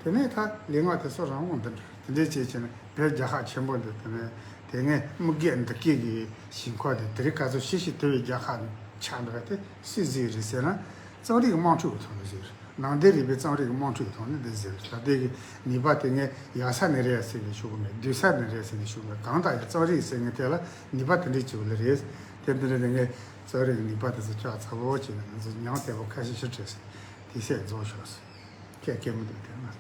དེ་ནས་ད་ལུས་ངག་དེ་ཚོ་རང་དབང་འདི་འདྲ་དེ་འདྲས་བྱས་བྱས་ནས་བོད་རྒྱལ་ཁབ་ཆེན་པོ་འདི་དེ་ནས་དེ་སྔའི་དམུ་རྒོད་འདི་སྐད་ཀྱི་ཞིང་ཁ་དེ་དེ་རིང་ཁ་སང་ཤི་ཤི་དུ་བའི་རྒྱལ་ཁབ་ཆགས་འདུག་དེ་སུས་བཟོས་རེད་ཟེར་ན་རྩོམ་རིག་གི་དམག་འཁྲུག་གི་ཐོག་ནས་བཟོས་རེད། ནང་བསྟན་རིག་པའི་རྩོམ་རིག་གི་དམག་འཁྲུག་གི་ཐོག་ནས་འདི་བཟོས་རེད། ད་ལྟའི་གི་ནུས་པ་དེ་ངས་ཡག་ས་ནས་རེད་ཟེར་ནས་ཞུ་གི་མེད། སྡུག་ས་ནས་རེད་ཟེར་ནས་ཞུ་གི་མེད། གང་ལྟར་ཡང་རྩོམ་རིག་ཟེར་མཁན་དེ་ལ་ནུས་པ་དེ་འདྲས་བྱུང་ལེ་རེད། དེ་འདི་འདྲ་དེ་ངས་རྩོམ་རིག་གི་ནུས་པ་དེ་ཚོ་ཅག་ཚ་བོ་བྱས་ནས་ང་ཚོ་མྱང་བལྟས་པ་ཁ་ཤས་ཤི་ཁྲིད་ཟེར། དེ་སེ་རྫོགས་ཤོག་ཟེར། ཁྱེད་སྐད་མི་འདུག་དེ་ང་།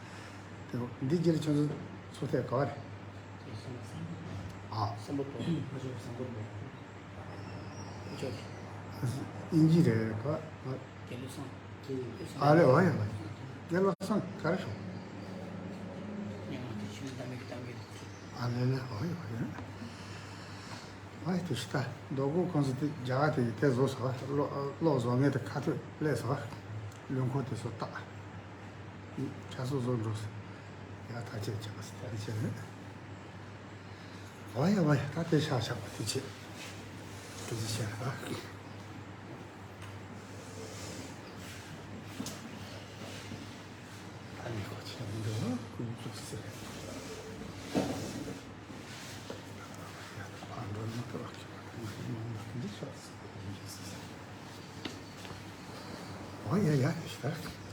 དེ་འདི་རྗེས་ལ་ཁྱོད་ཚོ་ཚོགས་ཐེངས་ག་བ་རེད། ཨ། དབྱིན་ཇི་རེད་ག་ཨ་ལེ་ཨོ་ཡ་ལ། དགེ་ལོ་སང་ག་རེ་ཤོག་ཨ་ལེ་ལེ་ཨོ་ཡ་ཨོ་ཡ། ཨ་ཡ་དུ་ཤི་ད་རྡོ་སྐུ་ཁོང་ཚོ་དེ་རྒྱ་གར་དེ་དེ་བཟོ་སོ། གློག་གློག་བཟོ་མཁན་དེ་ཁ་ཐུག་སླེབས་སོ། བློན་ཁོ་དེ་ཚོ་བཏགས། ཁྱ་སོ་བཟོ་འགྲོ་སོ། ཡ་ཐག་ཆད་ཆད་པ་སི་ཐན་ཆད་རེད། ཨོ་ཡ་ཨོ་ཡ་ད་དེ་ཤག་ཤག་པ་དེ་ཆད། ཟེར་བ། ཨ་ནི་ཁོ་ཆེན་འདི་ལ་ཀུན་སྤྱོད་ཟེར། ཕར་འགྲོ་ན་ཏོག་ཙམ་ང་ཡི་མང་ལ་འདི་ཆགས་སོང་། ཨོ་ཡ་ཡ་ཡ་ཤི་ད།